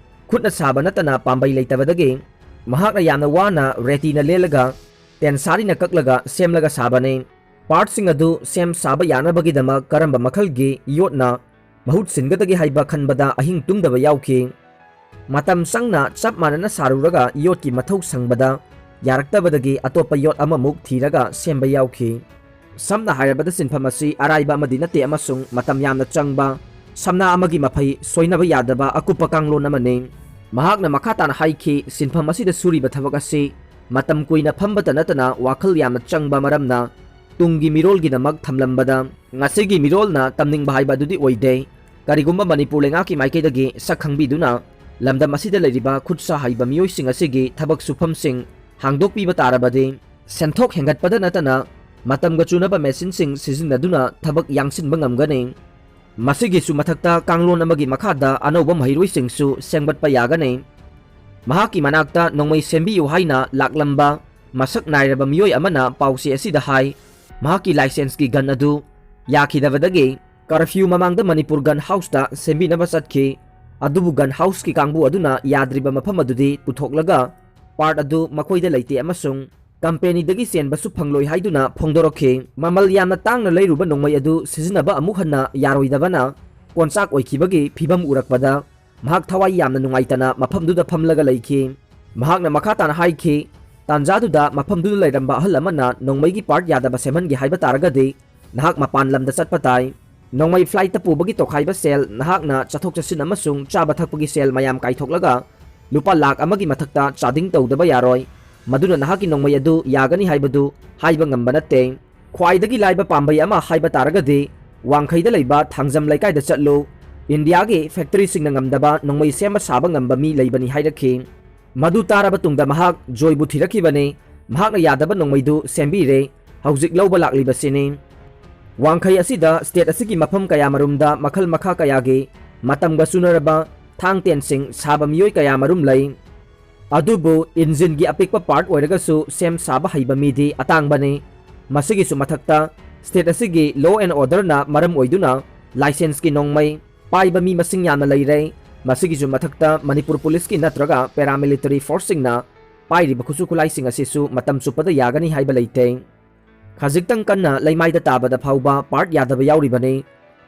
ꯈꯨꯠꯅ ꯁꯥꯕ ꯅꯠꯇꯅ ꯄꯥꯝꯕꯩ ꯂꯩꯇꯕꯗꯒꯤ ꯃꯍꯥꯛꯅ ꯌꯥꯝꯅ ꯋꯥꯅ ꯔꯦꯇꯤꯅ ꯂꯦꯜꯂꯒ ꯇꯦꯟꯁꯥꯔꯤꯅ ꯀꯛꯂꯒ ꯁꯦꯝꯂꯒ ꯁꯥꯕꯅꯤ꯫ ꯄꯥꯔꯠꯁꯤꯡ ꯑꯗꯨ ꯁꯦꯝ ꯁꯥꯕ ꯌꯥꯅꯕꯒꯤꯗꯃꯛ ꯀꯔꯝꯕ ꯃꯈꯜꯒꯤ ꯌꯣꯠꯅ ꯃꯍꯨꯠ ꯁꯤꯟꯒꯗꯒꯦ ꯍꯥꯏꯕ ꯈꯟꯕꯗ ꯑꯍꯤꯡ ꯇꯨꯝꯗꯕ ꯌꯥꯎꯈꯤ꯫ ꯃꯇꯝ ꯆꯪꯅ ꯆꯞ ꯃꯥꯟꯅꯅ ꯁꯥꯔꯨꯔꯒ ꯌꯣꯠꯀꯤ ꯃꯊꯧ ꯁꯪꯕꯗ ꯌꯥꯔꯛꯇꯕꯗꯒꯤ ꯑꯇꯣꯞꯄ ꯌꯣꯠ ꯑꯃꯃꯨꯛ ꯊꯤꯔꯒ ꯁꯦꯝꯕ ꯌꯥꯎꯈꯤ꯫ ꯁꯝꯅ ꯍꯥꯏꯔꯕꯗ, ꯁꯤꯟꯐꯝ ꯑꯁꯤ ꯑꯔꯥꯏꯕ ꯑꯃꯗꯤ ꯅꯠꯇꯦ ꯑꯃꯁꯨꯡ ꯃꯇꯝ ꯌꯥꯝꯅ ꯆꯪꯕ, ꯁꯝꯅꯥ ꯑꯃꯒꯤ ꯃꯐꯩ ꯁꯣꯏꯅꯕ ꯌꯥꯗꯕ ꯑꯀꯨꯞꯄ ꯀꯥꯡꯂꯣꯟ ꯑꯃꯅꯤ꯫ ꯃꯍꯥꯛꯅ ꯃꯈꯥ ꯇꯥꯅ ꯍꯥꯏꯈꯤ, ꯁꯤꯟꯐꯝ ꯑꯁꯤꯗ ꯁꯨꯔꯤꯕ ꯊꯕꯛ ꯑꯁꯤ ꯃꯇꯝ ꯀꯨꯏꯅ ꯐꯝꯕꯇ ꯅꯠꯇꯅ ꯋꯥꯈꯜ ꯌꯥꯝꯅ ꯆꯪꯕ ꯃꯔꯝꯅ ꯇꯨꯡꯒꯤ ꯃꯤꯔꯣꯜꯒꯤꯗꯃꯛ ꯊꯝꯂꯝꯕꯗ ꯉꯁꯤꯒꯤ ꯃꯤꯔꯣꯜꯅ ꯇꯝꯅꯤꯡꯕ ꯍꯥꯏꯕ ꯑꯗꯨꯗꯤ ꯑꯣꯏꯗꯦ꯫ ꯀꯔꯤꯒꯨꯝꯕ ꯃꯅꯤꯄꯨꯔ ꯂꯩꯉꯥꯛꯀꯤ ꯃꯥꯏꯀꯩꯗꯒꯤ ꯁꯛ ꯈꯪꯕꯤꯗꯨꯅ ꯂꯝꯗꯝ ꯑꯁꯤꯗ ꯂꯩꯔꯤꯕ ꯈꯨꯠ ꯁꯥ ꯍꯩꯕ ꯃꯤꯑꯣꯏꯁꯤꯡ ꯑꯁꯤꯒꯤ ꯊꯕꯛ ꯁꯨꯐꯝꯁꯤꯡ ꯍꯥꯡꯗꯣꯛꯄꯤꯕ ꯇꯥꯔꯕꯗꯤ, ꯁꯦꯟꯊꯣꯛ ꯍꯦꯟꯒꯠꯄꯗ ꯅꯠꯇꯅ ꯃꯇꯝꯒ ꯆꯨꯅꯕ ꯃꯦꯁꯤꯟꯁꯤꯡ ꯁꯤꯖꯤꯟꯅꯗꯨꯅ ꯊꯕꯛ ꯌꯥꯡꯁꯤꯟꯕ ꯉꯝꯒꯅꯤ꯫ ꯃꯁꯤꯒꯤꯁꯨ ꯃꯊꯛꯇ, ꯀꯥꯡꯂꯣꯟ ꯑꯃꯒꯤ ꯃꯈꯥꯗ ꯑꯅꯧꯕ ꯃꯍꯩꯔꯣꯏꯁꯤꯡꯁꯨ ꯁꯦꯝꯒꯠꯄ ꯌꯥꯒꯅꯤ꯫ ꯃꯍꯥꯛꯀꯤ ꯃꯅꯥꯛꯇ ꯅꯣꯡꯃꯩ ꯁꯦꯝꯕꯤꯌꯨ ꯍꯥꯏꯅ ꯂꯥꯛꯂꯝꯕ ꯃꯁꯛ ꯅꯥꯏꯔꯕ ꯃꯤꯑꯣꯏ ꯑꯃꯅ ꯄꯥꯎꯆꯦ ꯑꯁꯤꯗ ꯍꯥꯏ, ꯃꯍꯥꯛꯀꯤ ꯂꯥꯏꯁꯦꯟꯁꯀꯤ ꯒꯟ ꯑꯗꯨ ꯌꯥꯈꯤꯗꯕꯗꯒꯤ ꯀꯔꯐ꯭ꯌꯨ ꯃꯃꯥꯡꯗ ꯃꯅꯤꯄꯨꯔ ꯒꯟ ꯍꯥꯎꯁꯇ ꯁꯦꯝꯕꯤꯅꯕ ꯆꯠꯈꯤ꯫ ꯑꯗꯨꯕꯨ ꯒꯟ ꯍꯥꯎꯁꯀꯤ ꯀꯥꯡꯕꯨ ꯑꯗꯨꯅ ꯌꯥꯗ꯭ꯔꯤꯕ ꯃꯐꯝ ꯑꯗꯨꯗꯤ ꯄꯨꯊꯣꯛꯂꯒ ꯄꯥꯔꯠ ꯑꯗꯨ ꯃꯈꯣꯏꯗ ꯂꯩꯇꯦ ꯑꯃꯁꯨꯡ ꯀꯝꯄꯦꯅꯤꯗꯒꯤ ꯆꯦꯟꯕꯁꯨ ꯐꯪꯂꯣꯏ ꯍꯥꯏꯗꯨꯅ ꯐꯣꯡꯗꯣꯔꯛꯈꯤ꯫ ꯃꯃꯜ ꯌꯥꯝꯅ ꯇꯥꯡꯅ ꯂꯩꯔꯨꯕ ꯅꯣꯡꯃꯩ ꯑꯗꯨ ꯁꯤꯖꯤꯟꯅꯕ ꯑꯃꯨꯛ ꯍꯟꯅ ꯌꯥꯔꯣꯏꯗꯕꯅ ꯀꯣꯟꯆꯥꯛ ꯑꯣꯏꯈꯤꯕꯒꯤ ꯐꯤꯕꯝ ꯎꯔꯛꯄꯗ ꯃꯍꯥꯛ ꯊꯋꯥꯏ ꯌꯥꯝꯅ ꯅꯨꯡꯉꯥꯏꯇꯅ ꯃꯐꯝꯗꯨꯗ ꯐꯝꯂꯒ ꯂꯩꯈꯤ꯫ ꯃꯍꯥꯛꯅ ꯃꯈꯥ ꯇꯥꯅ ꯍꯥꯏꯈꯤ, ꯇꯥꯟꯖꯥꯗꯨꯗ ꯃꯐꯝꯗꯨꯗ ꯂꯩꯔꯝꯕ ꯑꯍꯜ ꯑꯃꯅ ꯅꯣꯡꯃꯩꯒꯤ ꯄꯥꯔꯠ ꯌꯥꯗꯕ ꯁꯦꯝꯍꯟꯒꯦ ꯍꯥꯏꯕ ꯇꯥꯔꯒꯗꯤ ꯅꯍꯥꯛ ꯃꯄꯥꯟ ꯂꯝꯗ ꯆꯠꯄ ꯇꯥꯏ꯫ ꯅꯣꯡꯃꯩ ꯐ꯭ꯂꯥꯏꯠꯇ ꯄꯨꯕꯒꯤ ꯇꯣꯈꯥꯏꯕ ꯁꯦꯜ ꯅꯍꯥꯛꯅ ꯆꯠꯊꯣꯛ ꯆꯠꯁꯤꯟ ꯑꯃꯁꯨꯡ ꯆꯥꯕ ꯊꯛꯄꯒꯤ ꯁꯦꯜ ꯃꯌꯥꯝ ꯀꯥꯏꯊꯣꯛꯂꯒ ꯂꯨꯄꯥ ꯂꯥꯈ ꯑꯃꯒꯤ ꯃꯊꯛꯇ ꯆꯥꯗꯤꯡ ꯇꯧꯗꯕ ꯌꯥꯔꯣꯏ꯫ ꯃꯗꯨꯅ ꯅꯍꯥꯛꯀꯤ ꯅꯣꯡꯃꯩ ꯑꯗꯨ ꯌꯥꯒꯅꯤ ꯍꯥꯏꯕꯗꯨ ꯍꯥꯏꯕ ꯉꯝꯕ ꯅꯠꯇꯦ꯫ ꯈ꯭ꯋꯥꯏꯗꯒꯤ ꯂꯥꯏꯕ ꯄꯥꯝꯕꯩ ꯑꯃ ꯍꯥꯏꯕ ꯇꯥꯔꯒꯗꯤ ꯋꯥꯡꯈꯩꯗ ꯂꯩꯕ ꯊꯥꯡꯖꯝ ꯂꯩꯀꯥꯏꯗ ꯆꯠꯂꯨ꯫ ꯏꯟꯗꯤꯌꯥꯒꯤ ꯐꯦꯛꯇꯔꯤꯁꯤꯡꯅ ꯉꯝꯗꯕ ꯅꯣꯡꯃꯩ ꯁꯦꯝꯕ ꯁꯥꯕ ꯉꯝꯕ ꯃꯤ ꯂꯩꯕꯅꯤ ꯍꯥꯏꯔꯛꯈꯤ꯫ ꯃꯗꯨ ꯇꯥꯔꯕ ꯇꯨꯡꯗ ꯃꯍꯥꯛ ꯖꯣꯏꯕꯨ ꯊꯤꯔꯛꯈꯤꯕꯅꯤ꯫ ꯃꯍꯥꯛꯅ ꯌꯥꯗꯕ ꯅꯣꯡꯃꯩꯗꯨ ꯁꯦꯝꯕꯤꯔꯦ꯫ ꯍꯧꯖꯤꯛ ꯂꯧꯕ ꯂꯥꯛꯂꯤꯕꯁꯤꯅꯤ꯫ ꯋꯥꯡꯈꯩ ꯑꯁꯤꯗ ꯁ꯭ꯇꯦꯠ ꯑꯁꯤꯒꯤ ꯃꯐꯝ ꯀꯌꯥꯃꯔꯨꯝꯗ ꯃꯈꯜ ꯃꯈꯥ ꯀꯌꯥꯒꯤ ꯃꯇꯝꯒ ꯆꯨꯅꯔꯕ ꯊꯥꯡ ꯇꯦꯟꯁꯤꯡ ꯁꯥꯕ ꯃꯤꯑꯣꯏ ꯀꯌꯥꯃꯔꯨꯝ ꯂꯩ꯫ ꯑꯗꯨꯕꯨ ꯏꯟꯖꯤꯟꯒꯤ ꯑꯄꯤꯛꯄ ꯄꯥꯔꯠ ꯑꯣꯏꯔꯒꯁꯨ ꯁꯦꯝ ꯁꯥꯕ ꯍꯩꯕ ꯃꯤꯗꯤ ꯑꯇꯥꯡꯕꯅꯤ꯫ ꯃꯁꯤꯒꯤꯁꯨ ꯃꯊꯛꯇ ꯁ꯭ꯇꯦꯠ ꯑꯁꯤꯒꯤ law and orderꯅ ꯃꯔꯝ ꯑꯣꯏꯗꯨꯅ ꯂꯥꯏꯁꯦꯟꯁꯀꯤ ꯅꯣꯡꯃꯩ ꯄꯥꯏꯕ ꯃꯤ ꯃꯁꯤꯡ ꯌꯥꯝꯅ ꯂꯩꯔꯦ꯫ ꯃꯁꯤꯒꯤꯁꯨ ꯃꯊꯛꯇ ꯃꯅꯤꯄꯨꯔ ꯄꯨꯂꯤꯁꯀꯤ ꯅꯠꯇ꯭ꯔꯒ ꯄꯦꯔꯥꯃꯤꯂꯤꯇꯔꯤ ꯐꯣꯔꯁꯁꯤꯡꯅ ꯄꯥꯏꯔꯤꯕ ꯈꯨꯠꯁꯨ ꯈꯨꯠꯂꯥꯏꯁꯤꯡ ꯑꯁꯤꯁꯨ ꯃꯇꯝ ꯆꯨꯞꯄꯗ ꯌꯥꯒꯅꯤ ꯍꯥꯏꯕ ꯂꯩꯇꯦ꯫ ꯈꯖꯤꯛꯇꯪ ꯀꯟꯅ ꯂꯩꯃꯥꯏꯗ ꯇꯥꯕꯗ ꯐꯥꯎꯕ ꯄꯥꯔꯠ ꯌꯥꯗꯕ ꯌꯥꯎꯔꯤꯕꯅꯤ꯫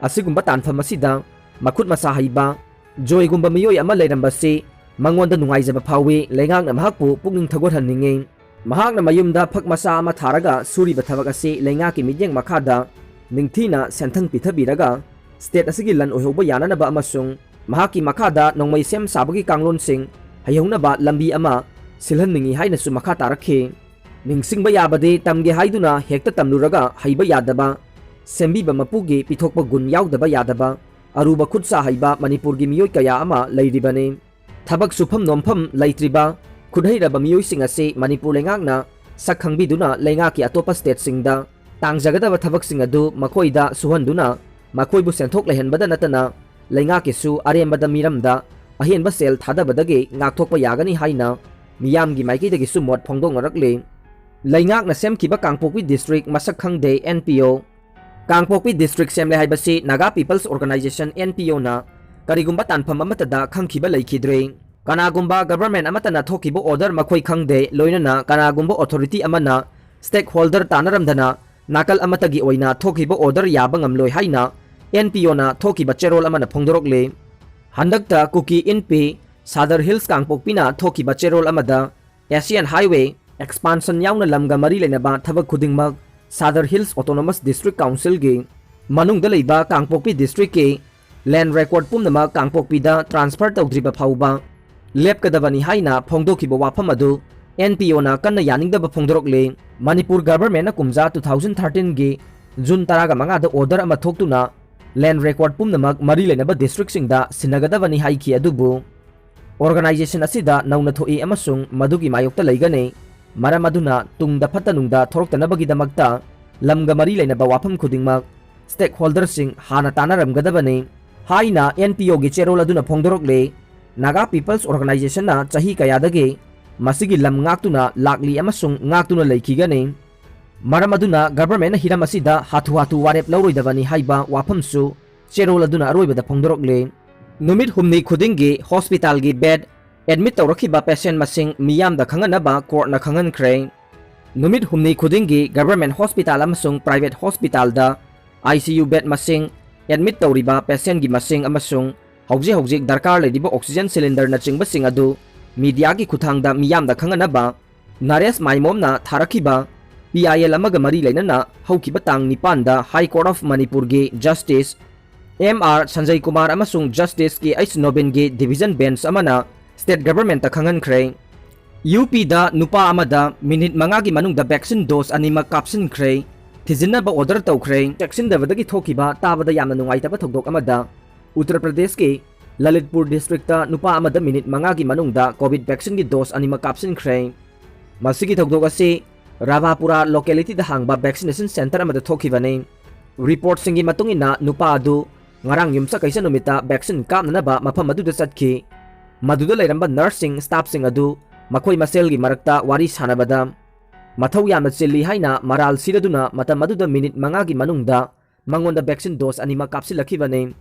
ꯑꯁꯤꯒꯨꯝꯕ ꯇꯥꯟꯐꯝ ꯑꯁꯤꯗ ꯃꯈꯨꯠ ꯃꯁꯥ ꯍꯩꯕ ꯖꯣꯏꯒꯨꯝꯕ ꯃꯤꯑꯣꯏ ꯑꯃ ꯂꯩꯔꯝꯕꯁꯤ ꯃꯉꯣꯟꯗ ꯅꯨꯡꯉꯥꯏꯖꯕ ꯐꯥꯎꯏ꯫ ꯂꯩꯉꯥꯛꯅ ꯃꯍꯥꯛꯄꯨ ꯄꯨꯛꯅꯤꯡ ꯊꯧꯒꯠꯍꯟꯅꯤꯡꯏ꯫ ꯃꯍꯥꯛꯅ ꯃꯌꯨꯝꯗ ꯐꯛ ꯃꯆꯥ ꯑꯃ ꯊꯥꯔꯒ ꯁꯨꯔꯤꯕ ꯊꯕꯛ ꯑꯁꯤ ꯂꯩꯉꯥꯛꯀꯤ ꯃꯤꯠꯌꯦꯡ ꯃꯈꯥꯗ ꯅꯤꯡꯊꯤꯅ ꯁꯦꯟꯊꯪ ꯄꯤꯊꯕꯤꯔꯒ ꯁ꯭ꯇꯦꯠ ꯑꯁꯤꯒꯤ ꯂꯟ ꯑꯣꯏꯍꯧꯕ ꯌꯥꯅꯅꯕ ꯑꯃꯁꯨꯡ ꯃꯍꯥꯛꯀꯤ ꯃꯈꯥꯗ ꯅꯣꯡꯃꯩ ꯁꯦꯝ ꯁꯥꯕꯒꯤ ꯀꯥꯡꯂꯣꯟꯁꯤꯡ ꯍꯩꯍꯧꯅꯕ ꯂꯝꯕꯤ ꯑꯃ ꯁꯤꯜꯍꯟꯅꯤꯡꯏ ꯍꯥꯏꯅꯁꯨ ꯃꯈꯥ ꯇꯥꯔꯛꯈꯤ꯫ ꯅꯤꯡꯁꯤꯡꯕ ꯌꯥꯕꯗꯤ ꯇꯝꯒꯦ ꯍꯥꯏꯗꯨꯅ ꯍꯦꯛꯇ ꯇꯝꯂꯨꯔꯒ ꯍꯩꯕ ꯌꯥꯗꯕ, ꯁꯦꯝꯕꯤꯕ ꯃꯄꯨꯒꯤ ꯄꯤꯊꯣꯛꯄ ꯒꯨꯟ ꯌꯥꯎꯗꯕ ꯌꯥꯗꯕ, ꯑꯔꯨꯕ ꯈꯨꯠ ꯁꯥ ꯍꯩꯕ ꯃꯅꯤꯄꯨꯔꯒꯤ ꯃꯤꯑꯣꯏ ꯀꯌꯥ ꯑꯃ ꯂꯩꯔꯤꯕꯅꯤ꯫ ꯊꯕꯛ ꯁꯨꯐꯝ ꯅꯣꯝꯐꯝ ꯂꯩꯇ꯭ꯔꯤꯕ ꯈꯨꯠꯍꯩꯔꯕ ꯃꯤꯑꯣꯏꯁꯤꯡ ꯑꯁꯤ ꯃꯅꯤꯄꯨꯔ ꯂꯩꯉꯥꯛꯅ ꯁꯛ ꯈꯪꯕꯤꯗꯨꯅ ꯂꯩꯉꯥꯛꯀꯤ ꯑꯇꯣꯞꯄ ꯁ꯭ꯇꯦꯠꯁꯤꯡꯗ ꯇꯥꯡꯖꯒꯗꯕ ꯊꯕꯛꯁꯤꯡ ꯑꯗꯨ ꯃꯈꯣꯏꯗ ꯁꯨꯍꯟꯗꯨꯅ ꯃꯈꯣꯏꯕꯨ ꯁꯦꯟꯊꯣꯛ ꯂꯩꯍꯟꯕꯗ ꯅꯠꯇꯅ ꯂꯩꯉꯥꯛꯀꯤꯁꯨ ꯑꯔꯦꯝꯕꯗ ꯃꯤꯔꯝꯗ ꯑꯍꯦꯟꯕ ꯁꯦꯜ ꯊꯥꯗꯕꯗꯒꯤ ꯉꯥꯛꯊꯣꯛꯄ ꯌꯥꯒꯅꯤ ꯍꯥꯏꯅ ꯃꯤꯌꯥꯝꯒꯤ ꯃꯥꯏꯀꯩꯗꯒꯤꯁꯨ ꯃꯣꯠ ꯐꯣꯡꯗꯣꯛꯅꯔꯛꯂꯤ꯫ ꯂꯩꯉꯥꯛꯅ ꯁꯦꯝꯈꯤꯕ ꯀꯥꯡꯄꯣꯛꯄꯤ ꯗꯤꯁꯇ꯭ꯔꯤꯛ ꯃꯁꯛ ꯈꯪꯗꯦ ꯑꯦꯟ ꯄꯤ ꯑꯣ꯫ ꯀꯥꯡꯄꯣꯛꯄꯤ ꯗꯤꯁꯇ꯭ꯔꯤꯛ ꯁꯦꯝꯂꯦ ꯍꯥꯏꯕꯁꯤ Naga people's organisation, N P ꯑꯣꯅ ꯀꯔꯤꯒꯨꯝꯕ ꯇꯥꯟꯐꯝ ꯑꯃꯠꯇꯗ ꯈꯪꯈꯤꯕ ꯂꯩꯈꯤꯗ꯭ꯔꯦ꯫ ꯀꯅꯥꯒꯨꯝꯕ ꯒꯚꯔꯟꯃꯦꯟꯠ ꯑꯃꯠꯇꯅ ꯊꯣꯛꯈꯤꯕ ꯑꯣꯔꯗꯔ ꯃꯈꯣꯏ ꯈꯪꯗꯦ, ꯂꯣꯏꯅꯅ ꯀꯅꯥꯒꯨꯝꯕ ꯑꯣꯊꯣꯔꯤꯇꯤ ꯑꯃꯅ ꯁ꯭ꯇꯦꯛꯍꯣꯜꯗꯔ ꯇꯥꯟꯅꯔꯝꯗꯅ ꯅꯥꯀꯜ ꯑꯃꯠꯇꯒꯤ ꯑꯣꯏꯅ ꯊꯣꯛꯈꯤꯕ ꯑꯣꯔꯗꯔ ꯌꯥꯕ ꯉꯝꯂꯣꯏ ꯍꯥꯏꯅ ꯑꯦꯟ ꯄꯤ ꯑꯣꯅ ꯊꯣꯛꯈꯤꯕ ꯆꯦꯔꯣꯜ ꯑꯃꯅ ꯐꯣꯡꯗꯣꯔꯛꯂꯤ꯫ ꯍꯟꯗꯛꯇ ꯀꯨꯀꯤ ꯏꯟꯄꯤ ꯁꯥꯗꯔ ꯍꯤꯜꯁ ꯀꯥꯡꯄꯣꯛꯄꯤꯅ ꯊꯣꯛꯈꯤꯕ ꯆꯦꯔꯣꯜ ꯑꯃꯗ Asian Highway expansion ꯌꯥꯎꯅ ꯂꯝꯒ ꯃꯔꯤ ꯂꯩꯅꯕ ꯊꯕꯛ ꯈꯨꯗꯤꯡꯃꯛ ꯁꯥꯗꯔ ꯍꯤꯜꯁ ꯑꯣꯇꯣꯅꯣꯃꯁ ꯗꯤꯁꯇ꯭ꯔꯤꯛ ꯀꯥꯎꯟꯁꯤꯜꯒꯤ ꯃꯅꯨꯡꯗ ꯂꯩꯕ ꯀꯥꯡꯄꯣꯛꯄꯤ ꯗꯤꯁꯇ꯭ꯔꯤꯛꯀꯤ ꯂꯦꯟ ꯔꯦꯀꯣꯔꯗ ꯄꯨꯝꯅꯃꯛ ꯀꯥꯡꯄꯣꯛꯄꯤꯗ ꯇ꯭ꯔꯥꯟꯁꯐꯔ ꯇꯧꯗ꯭ꯔꯤꯕ ꯐꯥꯎꯕ ꯂꯦꯞꯀꯗꯕꯅꯤ ꯍꯥꯏꯅ ꯐꯣꯡꯗꯣꯛꯈꯤꯕ ꯋꯥꯐꯝ ꯑꯗꯨ ꯑꯦꯟ ꯄꯤ ꯑꯣꯅ ꯀꯟꯅ ꯌꯥꯅꯤꯡꯗꯕ ꯐꯣꯡꯗꯣꯔꯛꯂꯤ꯫ ꯃꯅꯤꯄꯨꯔ ꯒꯚꯔꯟꯃꯦꯟꯠꯅ ꯀꯨꯝꯖꯥ two thousand thirteen ꯒꯤ ꯖꯨꯟ ꯇꯔꯥꯒ ꯃꯉꯥꯗ ꯑꯣꯔꯗꯔ ꯑꯃ ꯊꯣꯛꯇꯨꯅ ꯂꯦꯟ ꯔꯦꯀꯣꯔꯗ ꯄꯨꯝꯅꯃꯛ ꯃꯔꯤ ꯂꯩꯅꯕ ꯗꯤꯁꯇ꯭ꯔꯤꯛꯁꯤꯡꯗ ꯁꯤꯟꯅꯒꯗꯕꯅꯤ ꯍꯥꯏꯈꯤ, ꯑꯗꯨꯕꯨ ꯑꯣꯔꯒꯅꯥꯏꯖꯦꯁꯟ ꯑꯁꯤꯗ ꯅꯧꯅ ꯊꯣꯛꯏ ꯑꯃꯁꯨꯡ ꯃꯗꯨꯒꯤ ꯃꯥꯌꯣꯛꯇ ꯂꯩꯒꯅꯤ꯫ ꯃꯔꯝ ꯑꯗꯨꯅ ꯇꯨꯡꯗ ꯐꯠꯇ ꯅꯨꯡꯗ ꯊꯣꯔꯛꯇꯅꯕꯒꯤꯗꯃꯛꯇ ꯂꯝꯒ ꯃꯔꯤ ꯂꯩꯅꯕ ꯋꯥꯐꯝ ꯈꯨꯗꯤꯡꯃꯛ ꯁ꯭ꯇꯦꯛꯍꯣꯜꯗꯔꯁꯤꯡ ꯍꯥꯟꯅ ꯇꯥꯟꯅꯔꯝꯒꯗꯕꯅꯤ ꯍꯥꯏꯅ ꯑꯦꯟ ꯄꯤ ꯑꯣꯒꯤ ꯆꯦꯔꯣꯜ ꯑꯗꯨꯅ ꯐꯣꯡꯗꯣꯔꯛꯂꯤ꯫ ꯅꯥꯒꯥ ꯄꯤꯄꯜꯁ ꯑꯣꯔꯒꯅꯥꯏꯖꯦꯁꯟꯅ ꯆꯍꯤ ꯀꯌꯥꯗꯒꯤ ꯃꯁꯤꯒꯤ ꯂꯝ ꯉꯥꯛꯇꯨꯅ ꯂꯥꯛꯂꯤ ꯑꯃꯁꯨꯡ ꯉꯥꯛꯇꯨꯅ ꯂꯩꯈꯤꯒꯅꯤ꯫ ꯃꯔꯝ ꯑꯗꯨꯅ ꯒꯚꯔꯟꯃꯦꯟꯠꯅ ꯍꯤꯔꯝ ꯑꯁꯤꯗ ꯍꯥꯊꯨ ꯍꯥꯊꯨ ꯋꯥꯔꯦꯞ ꯂꯧꯔꯣꯏꯗꯕꯅꯤ ꯍꯥꯏꯕ ꯋꯥꯐꯝꯁꯨ ꯆꯦꯔꯣꯜ ꯑꯗꯨꯅ ꯑꯔꯣꯏꯕꯗ ꯐꯣꯡꯗꯣꯔꯛꯂꯤ꯫ ꯅꯨꯃꯤꯠ ꯍꯨꯝꯅꯤ ꯈꯨꯗꯤꯡꯒꯤ ꯍꯣꯁꯄꯤꯇꯥꯜꯒꯤ ꯕꯦꯗ ꯑꯦꯗꯃꯤꯠ ꯇꯧꯔꯛꯈꯤꯕ ꯄꯦꯁꯦꯟꯠ ꯃꯁꯤꯡ ꯃꯤꯌꯥꯝꯗ ꯈꯪꯍꯟꯅꯕ ꯀꯣꯔꯠꯅ ꯈꯪꯍꯟꯈ꯭ꯔꯦ꯫ ꯅꯨꯃꯤꯠ ꯍꯨꯝꯅꯤ ꯈꯨꯗꯤꯡꯒꯤ ꯒꯚꯔꯟꯃꯦꯟꯠ ꯍꯣꯁꯄꯤꯇꯥꯜ ꯑꯃꯁꯨꯡ ꯄ꯭ꯔꯥꯏꯚꯦꯠ ꯍꯣꯁꯄꯤꯇꯥꯜꯗ ꯑꯥꯏ ꯁꯤ ꯌꯨ ꯕꯦꯗ ꯃꯁꯤꯡ, ꯑꯦꯗꯃꯤꯠ ꯇꯧꯔꯤꯕ ꯄꯦꯁꯦꯟꯠꯀꯤ ꯃꯁꯤꯡ ꯑꯃꯁꯨꯡ ꯍꯧꯖꯤꯛ ꯍꯧꯖꯤꯛ ꯗꯔꯀꯥꯔ ꯂꯩꯔꯤꯕ ꯑꯣꯛꯁꯤꯖꯦꯟ ꯁꯤꯂꯤꯟꯗꯔꯅꯆꯤꯡꯕꯁꯤꯡ ꯑꯗꯨ ꯃꯤꯗꯤꯌꯥꯒꯤ ꯈꯨꯠꯊꯥꯡꯗ ꯃꯤꯌꯥꯝꯗ ꯈꯪꯍꯟꯅꯕ ꯅꯔꯦꯁ ꯃꯥꯏꯃꯣꯝꯅ ꯊꯥꯔꯛꯈꯤꯕ ꯄꯤ ꯑꯥꯏ ꯑꯦꯜ ꯑꯃꯒ ꯃꯔꯤ ꯂꯩꯅꯅ ꯍꯧꯈꯤꯕ ꯇꯥꯡ ꯅꯤꯄꯥꯟꯗ ꯍꯥꯏ ꯀꯣꯔꯠ ꯑꯣꯐ ꯃꯅꯤꯄꯨꯔꯒꯤ justice M R Sanjay Kumar ꯑꯃꯁꯨꯡ ꯖꯁꯇꯤꯁ ꯀꯦ ꯑꯩꯆ ꯅꯣꯕꯤꯟꯒꯤ ꯗꯤꯚꯤꯖꯟ ꯕꯦꯟꯆ ꯑꯃꯅ ꯁ꯭ꯇꯦꯠ ꯒꯚꯔꯟꯃꯦꯟꯠꯇ ꯈꯪꯍꯟꯈ꯭ꯔꯦ꯫ ꯌꯨ ꯄꯤꯗ ꯅꯨꯄꯥ ꯑꯃꯗ ꯃꯤꯅꯤꯠ ꯃꯉꯥꯒꯤ ꯃꯅꯨꯡꯗ ꯚꯦꯛꯁꯤꯟ ꯗꯣꯁ ꯑꯅꯤꯃꯛ ꯀꯥꯞꯁꯤꯟꯈ꯭ꯔꯦ꯫ ꯊꯤꯖꯤꯟꯅꯕ ꯑꯣꯔꯗꯔ ꯇꯧꯈ꯭ꯔꯦ꯫ ꯆꯦꯛꯁꯤꯟꯗꯕꯗꯒꯤ ꯊꯣꯛꯈꯤꯕ ꯇꯥꯕꯗ ꯌꯥꯝꯅ ꯅꯨꯡꯉꯥꯏꯇꯕ ꯊꯧꯗꯣꯛ ꯑꯃꯗ ꯎꯠꯇꯔ ꯄ꯭ꯔꯗꯦꯁꯀꯤ ꯂꯂꯤꯠꯄꯨꯔ ꯗꯤꯁꯇ꯭ꯔꯤꯛꯇ ꯅꯨꯄꯥ ꯑꯃꯗ ꯃꯤꯅꯤꯠ ꯃꯉꯥꯒꯤ ꯃꯅꯨꯡꯗ ꯀꯣꯚꯤꯗ ꯚꯦꯛꯁꯤꯟꯒꯤ ꯗꯣꯁ ꯑꯅꯤꯃꯛ ꯀꯥꯞꯁꯤꯟꯈ꯭ꯔꯦ꯫ ꯃꯁꯤꯒꯤ ꯊꯧꯗꯣꯛ ꯑꯁꯤ ꯔꯥꯚꯥꯄꯨꯔꯥ ꯂꯣꯀꯦꯂꯤꯇꯤꯗ ꯍꯥꯡꯕ ꯚꯦꯛꯁꯤꯅꯦꯁꯟ ꯁꯦꯟꯇꯔ ꯑꯃꯗ ꯊꯣꯛꯈꯤꯕꯅꯤ꯫ ꯔꯤꯄꯣꯔꯠꯁꯤꯡꯒꯤ ꯃꯇꯨꯡ ꯏꯟꯅ, ꯅꯨꯄꯥ ꯑꯗꯨ ꯉꯔꯥꯡ ꯌꯨꯝꯁꯀꯩꯁ ꯅꯨꯃꯤꯠꯇ ꯚꯦꯛꯁꯤꯟ ꯀꯥꯞꯅꯅꯕ ꯃꯐꯝ ꯑꯗꯨꯗ ꯆꯠꯈꯤ꯫ ꯃꯗꯨꯗ ꯂꯩꯔꯝꯕ ꯅꯔꯁꯁꯤꯡ, ꯁ꯭ꯇꯥꯐꯁꯤꯡ ꯑꯗꯨ ꯃꯈꯣꯏ ꯃꯁꯦꯜꯒꯤ ꯃꯔꯛꯇ ꯋꯥꯔꯤ ꯁꯥꯟꯅꯕꯗ, ꯃꯊꯧ ꯌꯥꯝꯅ ꯆꯤꯜꯂꯤ ꯍꯥꯏꯅ ꯃꯔꯥꯜ ꯁꯤꯔꯗꯨꯅ ꯃꯇꯝ ꯑꯗꯨꯗ ꯃꯤꯅꯤꯠ ꯃꯉꯥꯒꯤ ꯃꯅꯨꯡꯗ ꯃꯉꯣꯟꯗ ꯚꯦꯛꯁꯤꯟ ꯗꯣꯁ ꯑꯅꯤꯃꯛ ꯀꯥꯞꯁꯤꯜꯂꯛꯈꯤꯕꯅꯤ꯫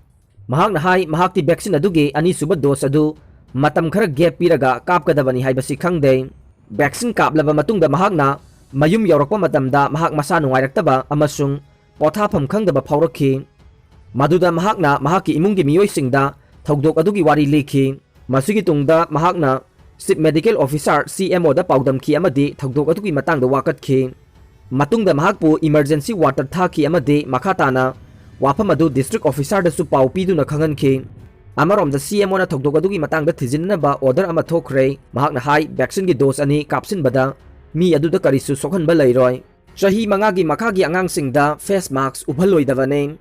ꯃꯍꯥꯛꯅ ꯍꯥꯏ, ꯃꯍꯥꯛꯇꯤ ꯚꯦꯛꯁꯤꯟ ꯑꯗꯨꯒꯤ ꯑꯅꯤꯁꯨꯕ ꯗꯣꯁ ꯑꯗꯨ ꯃꯇꯝ ꯈꯔ ꯒꯦꯞ ꯄꯤꯔꯒ ꯀꯥꯞꯀꯗꯕꯅꯤ ꯍꯥꯏꯕꯁꯤ ꯈꯪꯗꯦ꯫ ꯚꯦꯛꯁꯤꯟ ꯀꯥꯞꯂꯕ ꯃꯇꯨꯡꯗ ꯃꯍꯥꯛꯅ ꯃꯌꯨꯝ ꯌꯧꯔꯛꯄ ꯃꯇꯝꯗ ꯃꯍꯥꯛ ꯃꯁꯥ ꯅꯨꯡꯉꯥꯏꯔꯛꯇꯕ ꯑꯃꯁꯨꯡ ꯄꯣꯊꯥꯐꯝ ꯈꯪꯗꯕ ꯐꯥꯎꯔꯛꯈꯤ꯫ ꯃꯗꯨꯗ ꯃꯍꯥꯛꯅ ꯃꯍꯥꯛꯀꯤ ꯏꯃꯨꯡꯒꯤ ꯃꯤꯑꯣꯏꯁꯤꯡꯗ ꯊꯧꯗꯣꯛ ꯑꯗꯨꯒꯤ ꯋꯥꯔꯤ ꯂꯤꯈꯤ꯫ ꯃꯁꯤꯒꯤ ꯇꯨꯡꯗ ꯃꯍꯥꯛꯅ Chief Medical Officer, C M O, ꯗ ꯄꯥꯎꯗꯝꯈꯤ ꯑꯃꯗꯤ ꯊꯧꯗꯣꯛ ꯑꯗꯨꯒꯤ ꯃꯇꯥꯡꯗ ꯋꯥꯀꯠꯈꯤ꯫ ꯃꯇꯨꯡꯗ ꯃꯍꯥꯛꯄꯨ emergency ward ꯇ ꯊꯥꯈꯤ ꯑꯃꯗꯤ ꯃꯈꯥ ꯇꯥꯅ ꯋꯥꯐꯝ ꯑꯗꯨ District Officer ꯗꯁꯨ ꯄꯥꯎ ꯄꯤꯗꯨꯅ ꯈꯪꯍꯟꯈꯤ꯫ ꯑꯃꯔꯣꯝꯗ, C M O ꯅ ꯊꯧꯗꯣꯛ ꯑꯗꯨꯒꯤ ꯃꯇꯥꯡꯗ ꯊꯤꯖꯤꯟꯅꯕ order ꯑꯃ ꯊꯣꯛꯈ꯭ꯔꯦ꯫ ꯃꯍꯥꯛꯅ ꯍꯥꯏ, vaccine ꯒꯤ dose ꯑꯅꯤ ꯀꯥꯞꯁꯤꯟꯕꯗ ꯃꯤ ꯑꯗꯨꯗ ꯀꯔꯤꯁꯨ ꯁꯣꯛꯍꯟꯕ ꯂꯩꯔꯣꯏ꯫ ꯆꯍꯤ ꯃꯉꯥꯒꯤ ꯃꯈꯥꯒꯤ ꯑꯉꯥꯡꯁꯤꯡꯗ face mask ꯎꯞꯍꯜꯂꯣꯏꯗꯕꯅꯤ꯫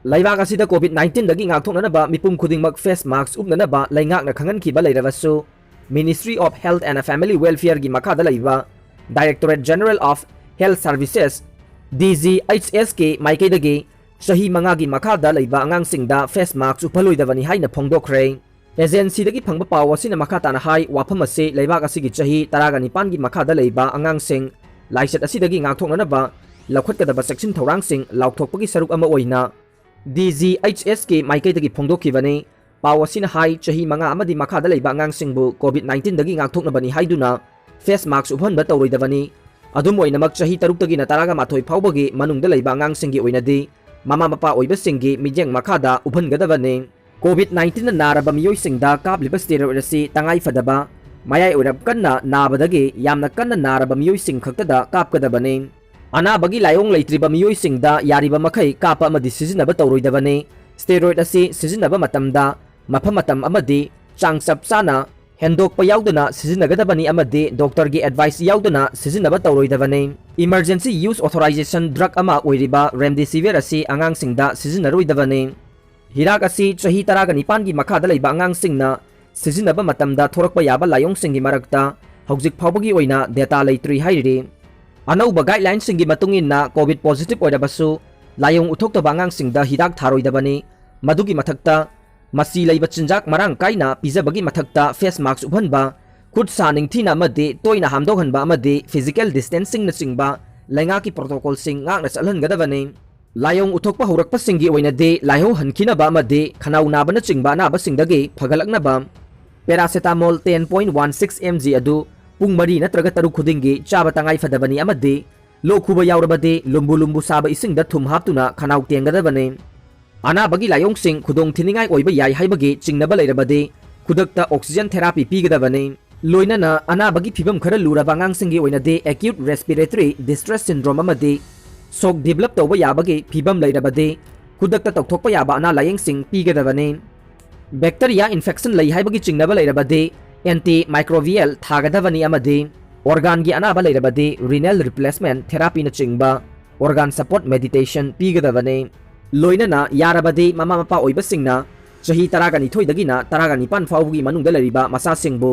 ꯂꯩꯕꯥꯛ ꯑꯁꯤꯗ COVID nineteen ꯗꯒꯤ ꯉꯥꯛꯊꯣꯛꯅꯅꯕ ꯃꯤꯄꯨꯝ ꯈꯨꯗꯤꯡꯃꯛ face mask ꯎꯞꯅꯅꯕ ꯂꯩꯉꯥꯛꯅ ꯈꯪꯍꯟꯈꯤꯕ ꯂꯩꯔꯕꯁꯨ, Ministry of Health and Family Welfare ꯒꯤ ꯃꯈꯥꯗ ꯂꯩꯕ Directorate General of Health Services, D G H S ꯀꯤ ꯃꯥꯏꯀꯩꯗꯒꯤ ꯆꯍꯤ ꯃꯉꯥꯒꯤ ꯃꯈꯥꯗ ꯂꯩꯕ ꯑꯉꯥꯡꯁꯤꯡꯗ face mask ꯎꯞꯍꯜꯂꯣꯏꯗꯕꯅꯤ ꯍꯥꯏꯅ ꯐꯣꯡꯗꯣꯛꯈ꯭ꯔꯦ꯫ Agency ꯗꯒꯤ ꯐꯪꯕ ꯄꯥꯎ ꯑꯁꯤꯅ ꯃꯈꯥ ꯇꯥꯅ ꯍꯥꯏ, ꯋꯥꯐꯝ ꯑꯁꯤ ꯂꯩꯕꯥꯛ ꯑꯁꯤꯒꯤ ꯆꯍꯤ ꯇꯔꯥꯒ ꯅꯤꯄꯥꯟꯒꯤ ꯃꯈꯥꯗ ꯂꯩꯕ ꯑꯉꯥꯡꯁꯤꯡ ꯂꯥꯏꯆꯠ ꯑꯁꯤꯗꯒꯤ ꯉꯥꯛꯊꯣꯛꯅꯅꯕ ꯂꯧꯈꯠꯀꯗꯕ ꯆꯦꯛꯁꯤꯟ ꯊꯧꯔꯥꯡꯁꯤꯡ ꯂꯥꯎꯊꯣꯛꯄꯒꯤ ꯁꯔꯨꯛ ꯑꯃ ꯑꯣꯏꯅ D G H S ꯀꯤ ꯃꯥꯏꯀꯩꯗꯒꯤ ꯐꯣꯡꯗꯣꯛꯈꯤꯕꯅꯤ꯫ ꯄꯥꯎ ꯑꯁꯤꯅ ꯍꯥꯏ, ꯆꯍꯤ ꯃꯉꯥ ꯑꯃꯗꯤ ꯃꯈꯥꯗ ꯂꯩꯕ ꯑꯉꯥꯡꯁꯤꯡꯕꯨ COVID nineteen ꯗꯒꯤ ꯉꯥꯛꯊꯣꯛꯅꯕꯅꯤ ꯍꯥꯏꯗꯨꯅ face mask ꯎꯞꯍꯟꯕ ꯇꯧꯔꯣꯏꯗꯕꯅꯤ꯫ ꯑꯗꯨꯝ ꯑꯣꯏꯅꯃꯛ, ꯆꯍꯤ ꯇꯔꯨꯛꯇꯒꯤꯅ ꯇꯔꯥꯒ ꯃꯥꯊꯣꯏ ꯐꯥꯎꯕꯒꯤ ꯃꯅꯨꯡꯗ ꯂꯩꯕ ꯑꯉꯥꯡꯁꯤꯡꯒꯤ ꯑꯣꯏꯅꯗꯤ ꯃꯃꯥ ꯃꯄꯥ ꯑꯣꯏꯕꯁꯤꯡꯒꯤ ꯃꯤꯠꯌꯦꯡ ꯃꯈꯥꯗ ꯎꯞꯍꯟꯒꯗꯕꯅꯤ꯫ COVID nineteen ꯅ ꯅꯥꯔꯕ ꯃꯤꯑꯣꯏꯁꯤꯡꯗ ꯀꯥꯞꯂꯤꯕ steroid ꯑꯁꯤ ꯇꯉꯥꯏ ꯐꯗꯕ, ꯃꯌꯥꯏ ꯑꯣꯏꯔꯞ ꯀꯟꯅ ꯅꯥꯕꯗꯒꯤ ꯌꯥꯝꯅ ꯀꯟꯅ ꯅꯥꯔꯕ ꯃꯤꯑꯣꯏꯁꯤꯡ ꯈꯛꯇꯗ ꯀꯥꯞꯀꯗꯕꯅꯤ꯫ ꯑꯅꯥꯕꯒꯤ ꯂꯥꯏꯑꯣꯡ ꯂꯩꯇ꯭ꯔꯤꯕ ꯃꯤꯑꯣꯏꯁꯤꯡꯗ ꯌꯥꯔꯤꯕ ꯃꯈꯩ ꯀꯥꯞꯄ ꯑꯃꯗꯤ ꯁꯤꯖꯤꯟꯅꯕ ꯇꯧꯔꯣꯏꯗꯕꯅꯤ꯫ Steroid ꯑꯁꯤ ꯁꯤꯖꯤꯟꯅꯕ ꯃꯇꯝꯗ ꯃꯐꯝ ꯃꯇꯝ ꯑꯃꯗꯤ ꯆꯥꯡ ꯆꯞ ꯆꯥꯅ ꯍꯦꯟꯗꯣꯛꯄ ꯌꯥꯎꯗꯅ ꯁꯤꯖꯤꯟꯅꯒꯗꯕꯅꯤ ꯑꯃꯗꯤ doctor ꯒꯤ advice ꯌꯥꯎꯗꯅ ꯁꯤꯖꯤꯟꯅꯕ ꯇꯧꯔꯣꯏꯗꯕꯅꯤ꯫ Emergency Use Authorization drug ꯑꯃ ꯑꯣꯏꯔꯤꯕ Remdesivir ꯑꯁꯤ ꯑꯉꯥꯡꯁꯤꯡꯗ ꯁꯤꯖꯤꯟꯅꯔꯣꯏꯗꯕꯅꯤ꯫ ꯍꯤꯗꯥꯛ ꯑꯁꯤ ꯆꯍꯤ ꯇꯔꯥꯒ ꯅꯤꯄꯥꯟꯒꯤ ꯃꯈꯥꯗ ꯂꯩꯕ ꯑꯉꯥꯡꯁꯤꯡꯅ ꯁꯤꯖꯤꯟꯅꯕ ꯃꯇꯝꯗ ꯊꯣꯔꯛꯄ ꯌꯥꯕ ꯂꯥꯏꯑꯣꯡꯁꯤꯡꯒꯤ ꯃꯔꯛꯇ ꯍꯧꯖꯤꯛ ꯐꯥꯎꯕꯒꯤ ꯑꯣꯏꯅ data ꯂꯩꯇ꯭ꯔꯤ ꯍꯥꯏꯔꯤ꯫ ꯑꯅꯧꯕ guideline ꯁꯤꯡꯒꯤ ꯃꯇꯨꯡ ꯏꯟꯅ, COVID positive ꯑꯣꯏꯔꯕꯁꯨ ꯂꯥꯏꯑꯣꯡ ꯎꯠꯊꯣꯛꯇꯕ ꯑꯉꯥꯡꯁꯤꯡꯗ ꯍꯤꯗꯥꯛ ꯊꯥꯔꯣꯏꯗꯕꯅꯤ꯫ ꯃꯗꯨꯒꯤ ꯃꯊꯛꯇ, ꯃꯆꯤ ꯂꯩꯕ ꯆꯤꯟꯖꯥꯛ ꯃꯔꯥꯡ ꯀꯥꯏꯅ ꯄꯤꯖꯕꯒꯤ ꯃꯊꯛꯇ face mask ꯎꯞꯍꯟꯕ, ꯈꯨꯠ ꯁꯥ ꯅꯤꯡꯊꯤꯅ ꯑꯃꯗꯤ ꯇꯣꯏꯅ ꯍꯥꯝꯗꯣꯛꯍꯟꯕ ꯑꯃꯗꯤ physical distancing ꯅꯆꯤꯡꯕ ꯂꯩꯉꯥꯛꯀꯤ protocol ꯁꯤꯡ ꯉꯥꯛꯅ ꯆꯠꯍꯟꯒꯗꯕꯅꯤ꯫ ꯂꯥꯏꯑꯣꯡ ꯎꯠꯊꯣꯛꯄ ꯍꯧꯔꯛꯄꯁꯤꯡꯒꯤ ꯑꯣꯏꯅꯗꯤ ꯂꯥꯏꯍꯧ ꯍꯟꯈꯤꯅꯕ ꯑꯃꯗꯤ ꯈꯅꯥꯎ ꯅꯥꯕꯅꯆꯤꯡꯕ ꯑꯅꯥꯕꯁꯤꯡꯗꯒꯤ ꯐꯒꯠꯂꯛꯅꯕ paracetamol ten point one six M G ꯑꯗꯨ ꯄꯨꯡ ꯃꯔꯤ ꯅꯠꯇ꯭ꯔꯒ ꯇꯔꯨꯛ ꯈꯨꯗꯤꯡꯒꯤ ꯆꯥꯕ ꯇꯉꯥꯏ ꯐꯗꯕꯅꯤ ꯑꯃꯗꯤ ꯂꯣꯛ ꯈꯨꯕ ꯌꯥꯎꯔꯕꯗꯤ ꯂꯨꯝꯕꯨ ꯂꯨꯝꯕꯨ ꯁꯥꯕ ꯏꯁꯤꯡꯗ ꯊꯨꯝ ꯍꯥꯞꯇꯨꯅ ꯈꯅꯥꯎ ꯇꯦꯡꯒꯗꯕꯅꯤ꯫ ꯑꯅꯥꯕꯒꯤ ꯂꯥꯏꯑꯣꯡꯁꯤꯡ ꯈꯨꯗꯣꯡ ꯊꯤꯅꯤꯡꯉꯥꯏ ꯑꯣꯏꯕ ꯌꯥꯏ ꯍꯥꯏꯕꯒꯤ ꯆꯤꯡꯅꯕ ꯂꯩꯔꯕꯗꯤ ꯈꯨꯗꯛꯇ oxygen therapy ꯄꯤꯒꯗꯕꯅꯤ꯫ ꯂꯣꯏꯅꯅ ꯑꯅꯥꯕꯒꯤ ꯐꯤꯕꯝ ꯈꯔ ꯂꯨꯔꯕ ꯑꯉꯥꯡꯁꯤꯡꯒꯤ ꯑꯣꯏꯅꯗꯤ acute respiratory distress syndrome ꯑꯃꯗꯤ shock develop ꯇꯧꯕ ꯌꯥꯕꯒꯤ ꯐꯤꯕꯝ ꯂꯩꯔꯕꯗꯤ ꯈꯨꯗꯛꯇ ꯇꯧꯊꯣꯛꯄ ꯌꯥꯕ ꯑꯅꯥ ꯂꯥꯏꯌꯦꯡꯁꯤꯡ ꯄꯤꯒꯗꯕꯅꯤ꯫ Bacteria infection ꯂꯩ ꯍꯥꯏꯕꯒꯤ ꯆꯤꯡꯅꯕ ꯂꯩꯔꯕꯗꯤ antimicrobial ꯊꯥꯒꯗꯕꯅꯤ ꯑꯃꯗꯤ organꯒꯤ ꯑꯅꯥꯕ ꯂꯩꯔꯕꯗꯤ renal replacement therapyꯅꯆꯤꯡꯕ organ support medication ꯄꯤꯒꯗꯕꯅꯤ꯫ ꯂꯣꯏꯅꯅ ꯌꯥꯔꯕꯗꯤ ꯃꯃꯥ ꯃꯄꯥ ꯑꯣꯏꯕꯁꯤꯡꯅ ꯆꯍꯤ ꯇꯔꯥꯒ ꯅꯤꯊꯣꯏꯗꯒꯤꯅ ꯇꯔꯥꯒ ꯅꯤꯄꯥꯟ ꯐꯥꯎꯕꯒꯤ ꯃꯅꯨꯡꯗ ꯂꯩꯔꯤꯕ ꯃꯆꯥꯁꯤꯡꯕꯨ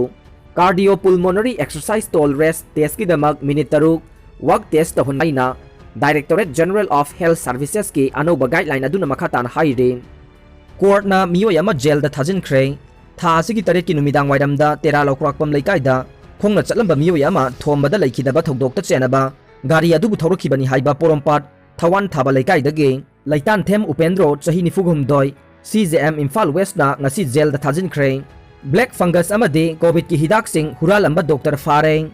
cardiopulmonary exercise tolerance testꯀꯤꯗꯃꯛ minute ꯇꯔꯨꯛ walk test ꯇꯧꯍꯟꯅ Directorate General of Health Servicesꯀꯤ ꯑꯅꯧꯕ guideline ꯑꯗꯨꯅ ꯃꯈꯥ ꯇꯥꯅ ꯍꯥꯏꯔꯤ꯫ Courtꯅ ꯃꯤꯑꯣꯏ ꯑꯃ jailꯗ ꯊꯥꯖꯤꯟꯈ꯭ꯔꯦ꯫ ꯊꯥ ꯑꯁꯤꯒꯤ ꯇꯔꯦꯠꯀꯤ ꯅꯨꯃꯤꯗꯥꯡ ꯋꯥꯏꯔꯝꯗ ꯇꯦꯔꯥ ꯂꯧꯈ꯭ꯔꯥꯛꯄꯝ ꯂꯩꯀꯥꯏꯗ ꯈꯣꯡꯅ ꯆꯠꯂꯝꯕ ꯃꯤꯑꯣꯏ ꯑꯃ ꯊꯣꯝꯕꯗ ꯂꯩꯈꯤꯗꯕ ꯊꯧꯗꯣꯛꯇ ꯆꯦꯟꯅꯕ ꯒꯥꯔꯤ ꯑꯗꯨꯕꯨ ꯊꯧꯔꯛꯈꯤꯕꯅꯤ ꯍꯥꯏꯕ ꯄꯣꯔꯣꯝꯄꯥꯠ ꯊꯋꯥꯟ ꯊꯥꯕ ꯂꯩꯀꯥꯏꯗꯒꯤ ꯂꯩꯇꯥꯟꯊꯦꯝ ꯎꯄꯦꯟꯗ꯭ꯔꯣ, ꯆꯍꯤ ꯅꯤꯐꯨ ꯍꯨꯝꯗꯣꯏ, C J M ꯏꯝꯐꯥꯜ Westꯅ ꯉꯁꯤ jailꯗ ꯊꯥꯖꯤꯟꯈ꯭ꯔꯦ꯫ Black fungus ꯑꯃꯗꯤ COVIDꯀꯤ ꯍꯤꯗꯥꯛꯁꯤꯡ ꯍꯨꯔꯥꯜꯂꯝꯕ doctor ꯐꯥꯔꯦ꯫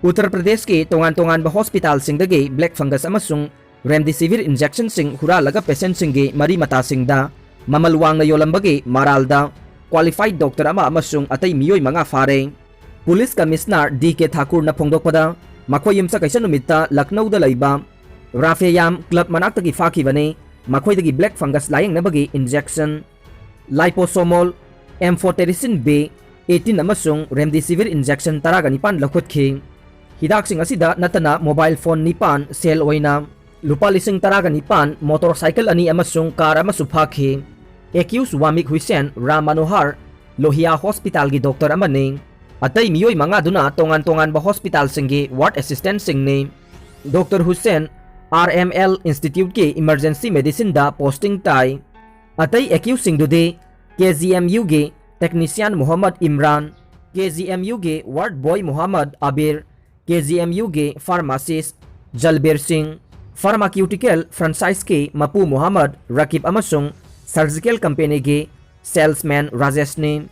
ꯎꯠꯇꯔ ꯄ꯭ꯔꯗꯦꯁꯀꯤ ꯇꯣꯉꯥꯟ ꯇꯣꯉꯥꯟꯕ hospitalꯁꯤꯡꯗꯒꯤ black fungus ꯑꯃꯁꯨꯡ remdesivir injectionꯁꯤꯡ ꯍꯨꯔꯥꯜꯂꯒ patientꯁꯤꯡꯒꯤ ꯃꯔꯤ ꯃꯇꯥꯁꯤꯡꯗ ꯃꯃꯜ ꯋꯥꯡꯅ ꯌꯣꯜꯂꯝꯕꯒꯤ ꯃꯔꯥꯜꯗ qualified doctor ꯑꯃ ꯑꯃꯁꯨꯡ ꯑꯇꯩ ꯃꯤꯑꯣꯏ ꯃꯉꯥ ꯐꯥꯔꯦ꯫ Police Commissioner D K ꯊꯥꯀꯨꯔꯅ ꯐꯣꯡꯗꯣꯛꯄꯗ, ꯃꯈꯣꯏ ꯌꯨꯝꯁꯀꯩꯁ ꯅꯨꯃꯤꯠꯇ ꯂꯈꯅꯧꯗ ꯂꯩꯕ ꯔꯥꯐꯦꯌꯥꯝ club ꯃꯅꯥꯛꯇꯒꯤ ꯐꯥꯈꯤꯕꯅꯤ꯫ ꯃꯈꯣꯏꯗꯒꯤ black fungus ꯂꯥꯌꯦꯡꯅꯕꯒꯤ injection, liposomal, amphotericin B eighteen ꯑꯃꯁꯨꯡ remdesivir injection ꯇꯔꯥꯒ ꯅꯤꯄꯥꯟ ꯂꯧꯈꯠꯈꯤ꯫ ꯍꯤꯗꯥꯛꯁꯤꯡ ꯑꯁꯤꯗ ꯅꯠꯇꯅ mobile phone ꯅꯤꯄꯥꯟ, ꯁꯦꯜ ꯑꯣꯏꯅ ꯂꯨꯄꯥ ꯂꯤꯁꯤꯡ ꯇꯔꯥꯒ ꯅꯤꯄꯥꯟ, motorcycle ꯑꯅꯤ ꯑꯃꯁꯨꯡ car ꯑꯃꯁꯨ ꯐꯥꯈꯤ꯫ Accused ꯋꯥꯃꯤꯛ ꯍꯨꯏꯁꯦꯟ ꯔꯥꯝ ꯃꯅꯣꯍꯔ ꯂꯣꯍꯤꯌꯥ hospitalꯒꯤ doctor ꯑꯃꯅꯤ꯫ ꯑꯇꯩ ꯃꯤꯑꯣꯏ ꯃꯉꯥꯗꯨꯅ ꯇꯣꯉꯥꯟ ꯇꯣꯉꯥꯟꯕ hospitalꯁꯤꯡꯒꯤ ward assistantꯁꯤꯡꯅꯤ꯫ Doctor Hussain R M L Instituteꯀꯤ emergency medicineꯗ posting ꯇꯥꯏ꯫ ꯑꯇꯩ accusedꯁꯤꯡꯗꯨꯗꯤ K G M Uꯒꯤ technician ꯃꯨꯍꯝꯃꯗ Imran, K G M Uꯒꯤ ward boy ꯃꯨꯍꯝꯃꯗ ꯑꯕꯤꯔ, K G M Uꯒꯤ pharmacist ꯖꯜꯕꯤꯔ ꯁꯤꯡ, pharmaceutical franchiseꯀꯤ ꯃꯄꯨ ꯃꯨꯍꯝꯃꯗ ꯔꯀꯤꯕ ꯑꯃꯁꯨꯡ surgical companyꯒꯤ salesman ꯔꯥꯖꯦꯁꯅꯤ꯫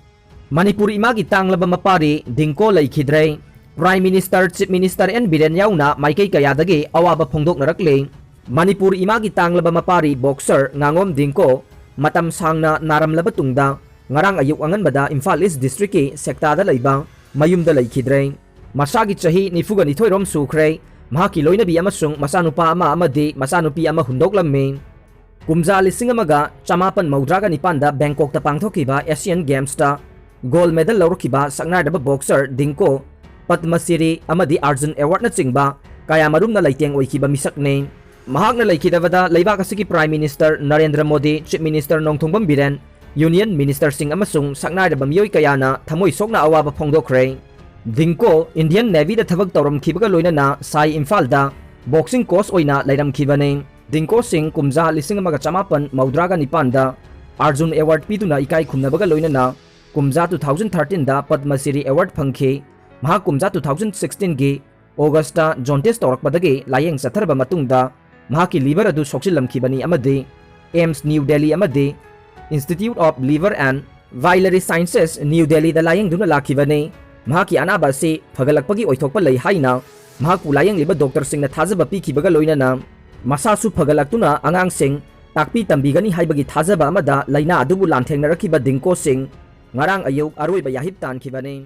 ꯃꯅꯤꯄꯨꯔ ꯏꯃꯥꯒꯤ ꯇꯥꯡꯂꯕ ꯃꯄꯥꯔꯤ ꯗꯤꯡꯀꯣ ꯂꯩꯈꯤꯗ꯭ꯔꯦ꯫ Prime Minister, Chief Minister N Biren ꯌꯥꯎꯅ ꯃꯥꯏꯀꯩ ꯀꯌꯥꯗꯒꯤ ꯑꯋꯥꯕ ꯐꯣꯡꯗꯣꯛꯅꯔꯛꯂꯤ꯫ ꯃꯅꯤꯄꯨꯔ ꯏꯃꯥꯒꯤ ꯇꯥꯡꯂꯕ ꯃꯄꯥꯔꯤ boxer ꯉꯥꯉꯣꯝ ꯗꯤꯡꯀꯣ ꯃꯇꯝ ꯁꯥꯡꯅ ꯅꯥꯔꯝꯂꯕ ꯇꯨꯡꯗ ꯉꯔꯥꯡ ꯑꯌꯨꯛ ꯑꯉꯟꯕꯗ ꯏꯝꯐꯥꯜ ꯏꯁ ꯗꯤꯁꯇ꯭ꯔꯤꯛꯀꯤ ꯁꯦꯛꯇꯥꯗ ꯂꯩꯕ ꯃꯌꯨꯝꯗ ꯂꯩꯈꯤꯗ꯭ꯔꯦ꯫ ꯃꯁꯥꯒꯤ ꯆꯍꯤ ꯅꯤꯐꯨꯒ ꯅꯤꯊꯣꯏ ꯔꯣꯝ ꯁꯨꯈ꯭ꯔꯦ꯫ ꯃꯍꯥꯛꯀꯤ ꯂꯣꯏꯅꯕꯤ ꯑꯃꯁꯨꯡ ꯃꯆꯥꯅꯨꯄꯥ ꯑꯃ ꯑꯃꯗꯤ ꯃꯆꯥꯅꯨꯄꯤ ꯑꯃ ꯍꯨꯟꯗꯣꯛꯂꯝꯃꯤ꯫ ꯀꯨꯝꯖꯥ ꯂꯤꯁꯤꯡ ꯑꯃꯒ ꯆꯃꯥꯄꯟ ꯃꯧꯗ꯭ꯔꯥꯒ ꯅꯤꯄꯥꯟꯗ ꯕꯦꯡꯀꯣꯛꯇ ꯄꯥꯡꯊꯣꯛꯈꯤꯕ ꯑꯦꯁꯤꯌꯟ ꯒꯦꯝꯁꯇ ꯒꯣꯜ ꯃꯦꯗꯜ ꯂꯧꯔꯛꯈꯤꯕ ꯁꯛꯅꯥꯏꯔꯕ boxer ꯗꯤꯡꯀꯣ ꯄꯗꯃꯁꯤꯔꯤ ꯑꯃꯗꯤ ꯑꯥꯔꯖꯨꯟ ꯑꯦꯋꯥꯔꯗꯅꯆꯤꯡꯕ ꯀꯌꯥꯃꯔꯨꯝꯅ ꯂꯩꯇꯦꯡ ꯑꯣꯏꯈꯤꯕ ꯃꯤꯁꯛꯅꯤ꯫ ꯃꯍꯥꯛꯅ ꯂꯩꯈꯤꯗꯕꯗ ꯂꯩꯕꯥꯛ ꯑꯁꯤꯒꯤ Prime Minister Narendra Modi, Chief Minister Nongthombam Biren, Union Ministerꯁꯤꯡ ꯑꯃꯁꯨꯡ ꯁꯛꯅꯥꯏꯔꯕ ꯃꯤꯑꯣꯏ ꯀꯌꯥꯅ ꯊꯃꯣꯏ ꯁꯣꯛꯅ ꯑꯋꯥꯕ ꯐꯣꯡꯗꯣꯛꯈ꯭ꯔꯦ꯫ ꯗꯤꯡꯀꯣ Indian Navyꯗ ꯊꯕꯛ ꯇꯧꯔꯝꯈꯤꯕꯒ ꯂꯣꯏꯅꯅ ꯁꯥꯏ ꯏꯝꯐꯥꯜꯗ boxing coach ꯑꯣꯏꯅ ꯂꯩꯔꯝꯈꯤꯕꯅꯤ꯫ ꯗꯤꯡꯀꯣ ꯁꯤꯡ ꯀꯨꯝꯖꯥ ꯂꯤꯁꯤꯡ ꯑꯃꯒ ꯆꯃꯥꯄꯟ ꯃꯧꯗ꯭ꯔꯥꯒ ꯅꯤꯄꯥꯟꯗ ꯑꯥꯔꯖꯨꯟ ꯑꯦꯋꯥꯔꯗ ꯄꯤꯗꯨꯅ ꯏꯀꯥꯏ ꯈꯨꯝꯅꯕꯒ ꯂꯣꯏꯅꯅ ꯀꯨꯝꯖꯥ two thousand thirteenꯗ ꯄꯗꯃꯁꯤꯔꯤ ꯑꯦꯋꯥꯔꯗ ꯐꯪꯈꯤ꯫ ꯃꯍꯥꯛ ꯀꯨꯝꯖꯥ two thousand sixteenꯒꯤ ꯑꯣꯒꯁꯇ ꯖꯣꯟꯇꯤꯁ ꯇꯧꯔꯛꯄꯗꯒꯤ ꯂꯥꯌꯦꯡ ꯆꯠꯊꯔꯕ ꯃꯇꯨꯡꯗ ꯃꯍꯥꯛꯀꯤ liver ꯑꯗꯨ ꯁꯣꯛꯆꯤꯜꯂꯝꯈꯤꯕꯅꯤ ꯑꯃꯗꯤ ꯑꯦꯝꯁ ꯅ꯭ꯌꯨ ꯗꯦꯜꯂꯤ ꯑꯃꯗꯤ Institute of Liver and Biliary Sciences new ꯗꯦꯜꯂꯤꯗ ꯂꯥꯌꯦꯡꯗꯨꯅ ꯂꯥꯛꯈꯤꯕꯅꯤ꯫ ꯃꯍꯥꯛꯀꯤ ꯑꯅꯥꯕ ꯑꯁꯤ ꯐꯒꯠꯂꯛꯄꯒꯤ ꯑꯣꯏꯊꯣꯛꯄ ꯂꯩ ꯍꯥꯏꯅ ꯃꯍꯥꯛꯄꯨ ꯂꯥꯌꯦꯡꯂꯤꯕ ꯗꯣꯛꯇꯔꯁꯤꯡꯅ ꯊꯥꯖꯕ ꯄꯤꯈꯤꯕꯒ ꯂꯣꯏꯅꯅ ꯃꯁꯥꯁꯨ ꯐꯒꯠꯂꯛꯇꯨꯅ ꯑꯉꯥꯡꯁꯤꯡ ꯇꯥꯛꯄꯤ ꯇꯝꯕꯤꯒꯅꯤ ꯍꯥꯏꯕꯒꯤ ꯊꯥꯖꯕ ꯑꯃꯗ ꯂꯥꯏꯅꯥ ꯑꯗꯨꯕꯨ ꯂꯥꯟꯊꯦꯡꯅꯔꯛꯈꯤꯕ ꯗꯤꯡꯀꯣ ꯁꯤꯡ ꯉꯔꯥꯡ ꯑꯌꯨꯛ ꯑꯔꯣꯏꯕ ꯌꯥꯍꯤꯞ ꯇꯥꯟꯈꯤꯕꯅꯤ꯫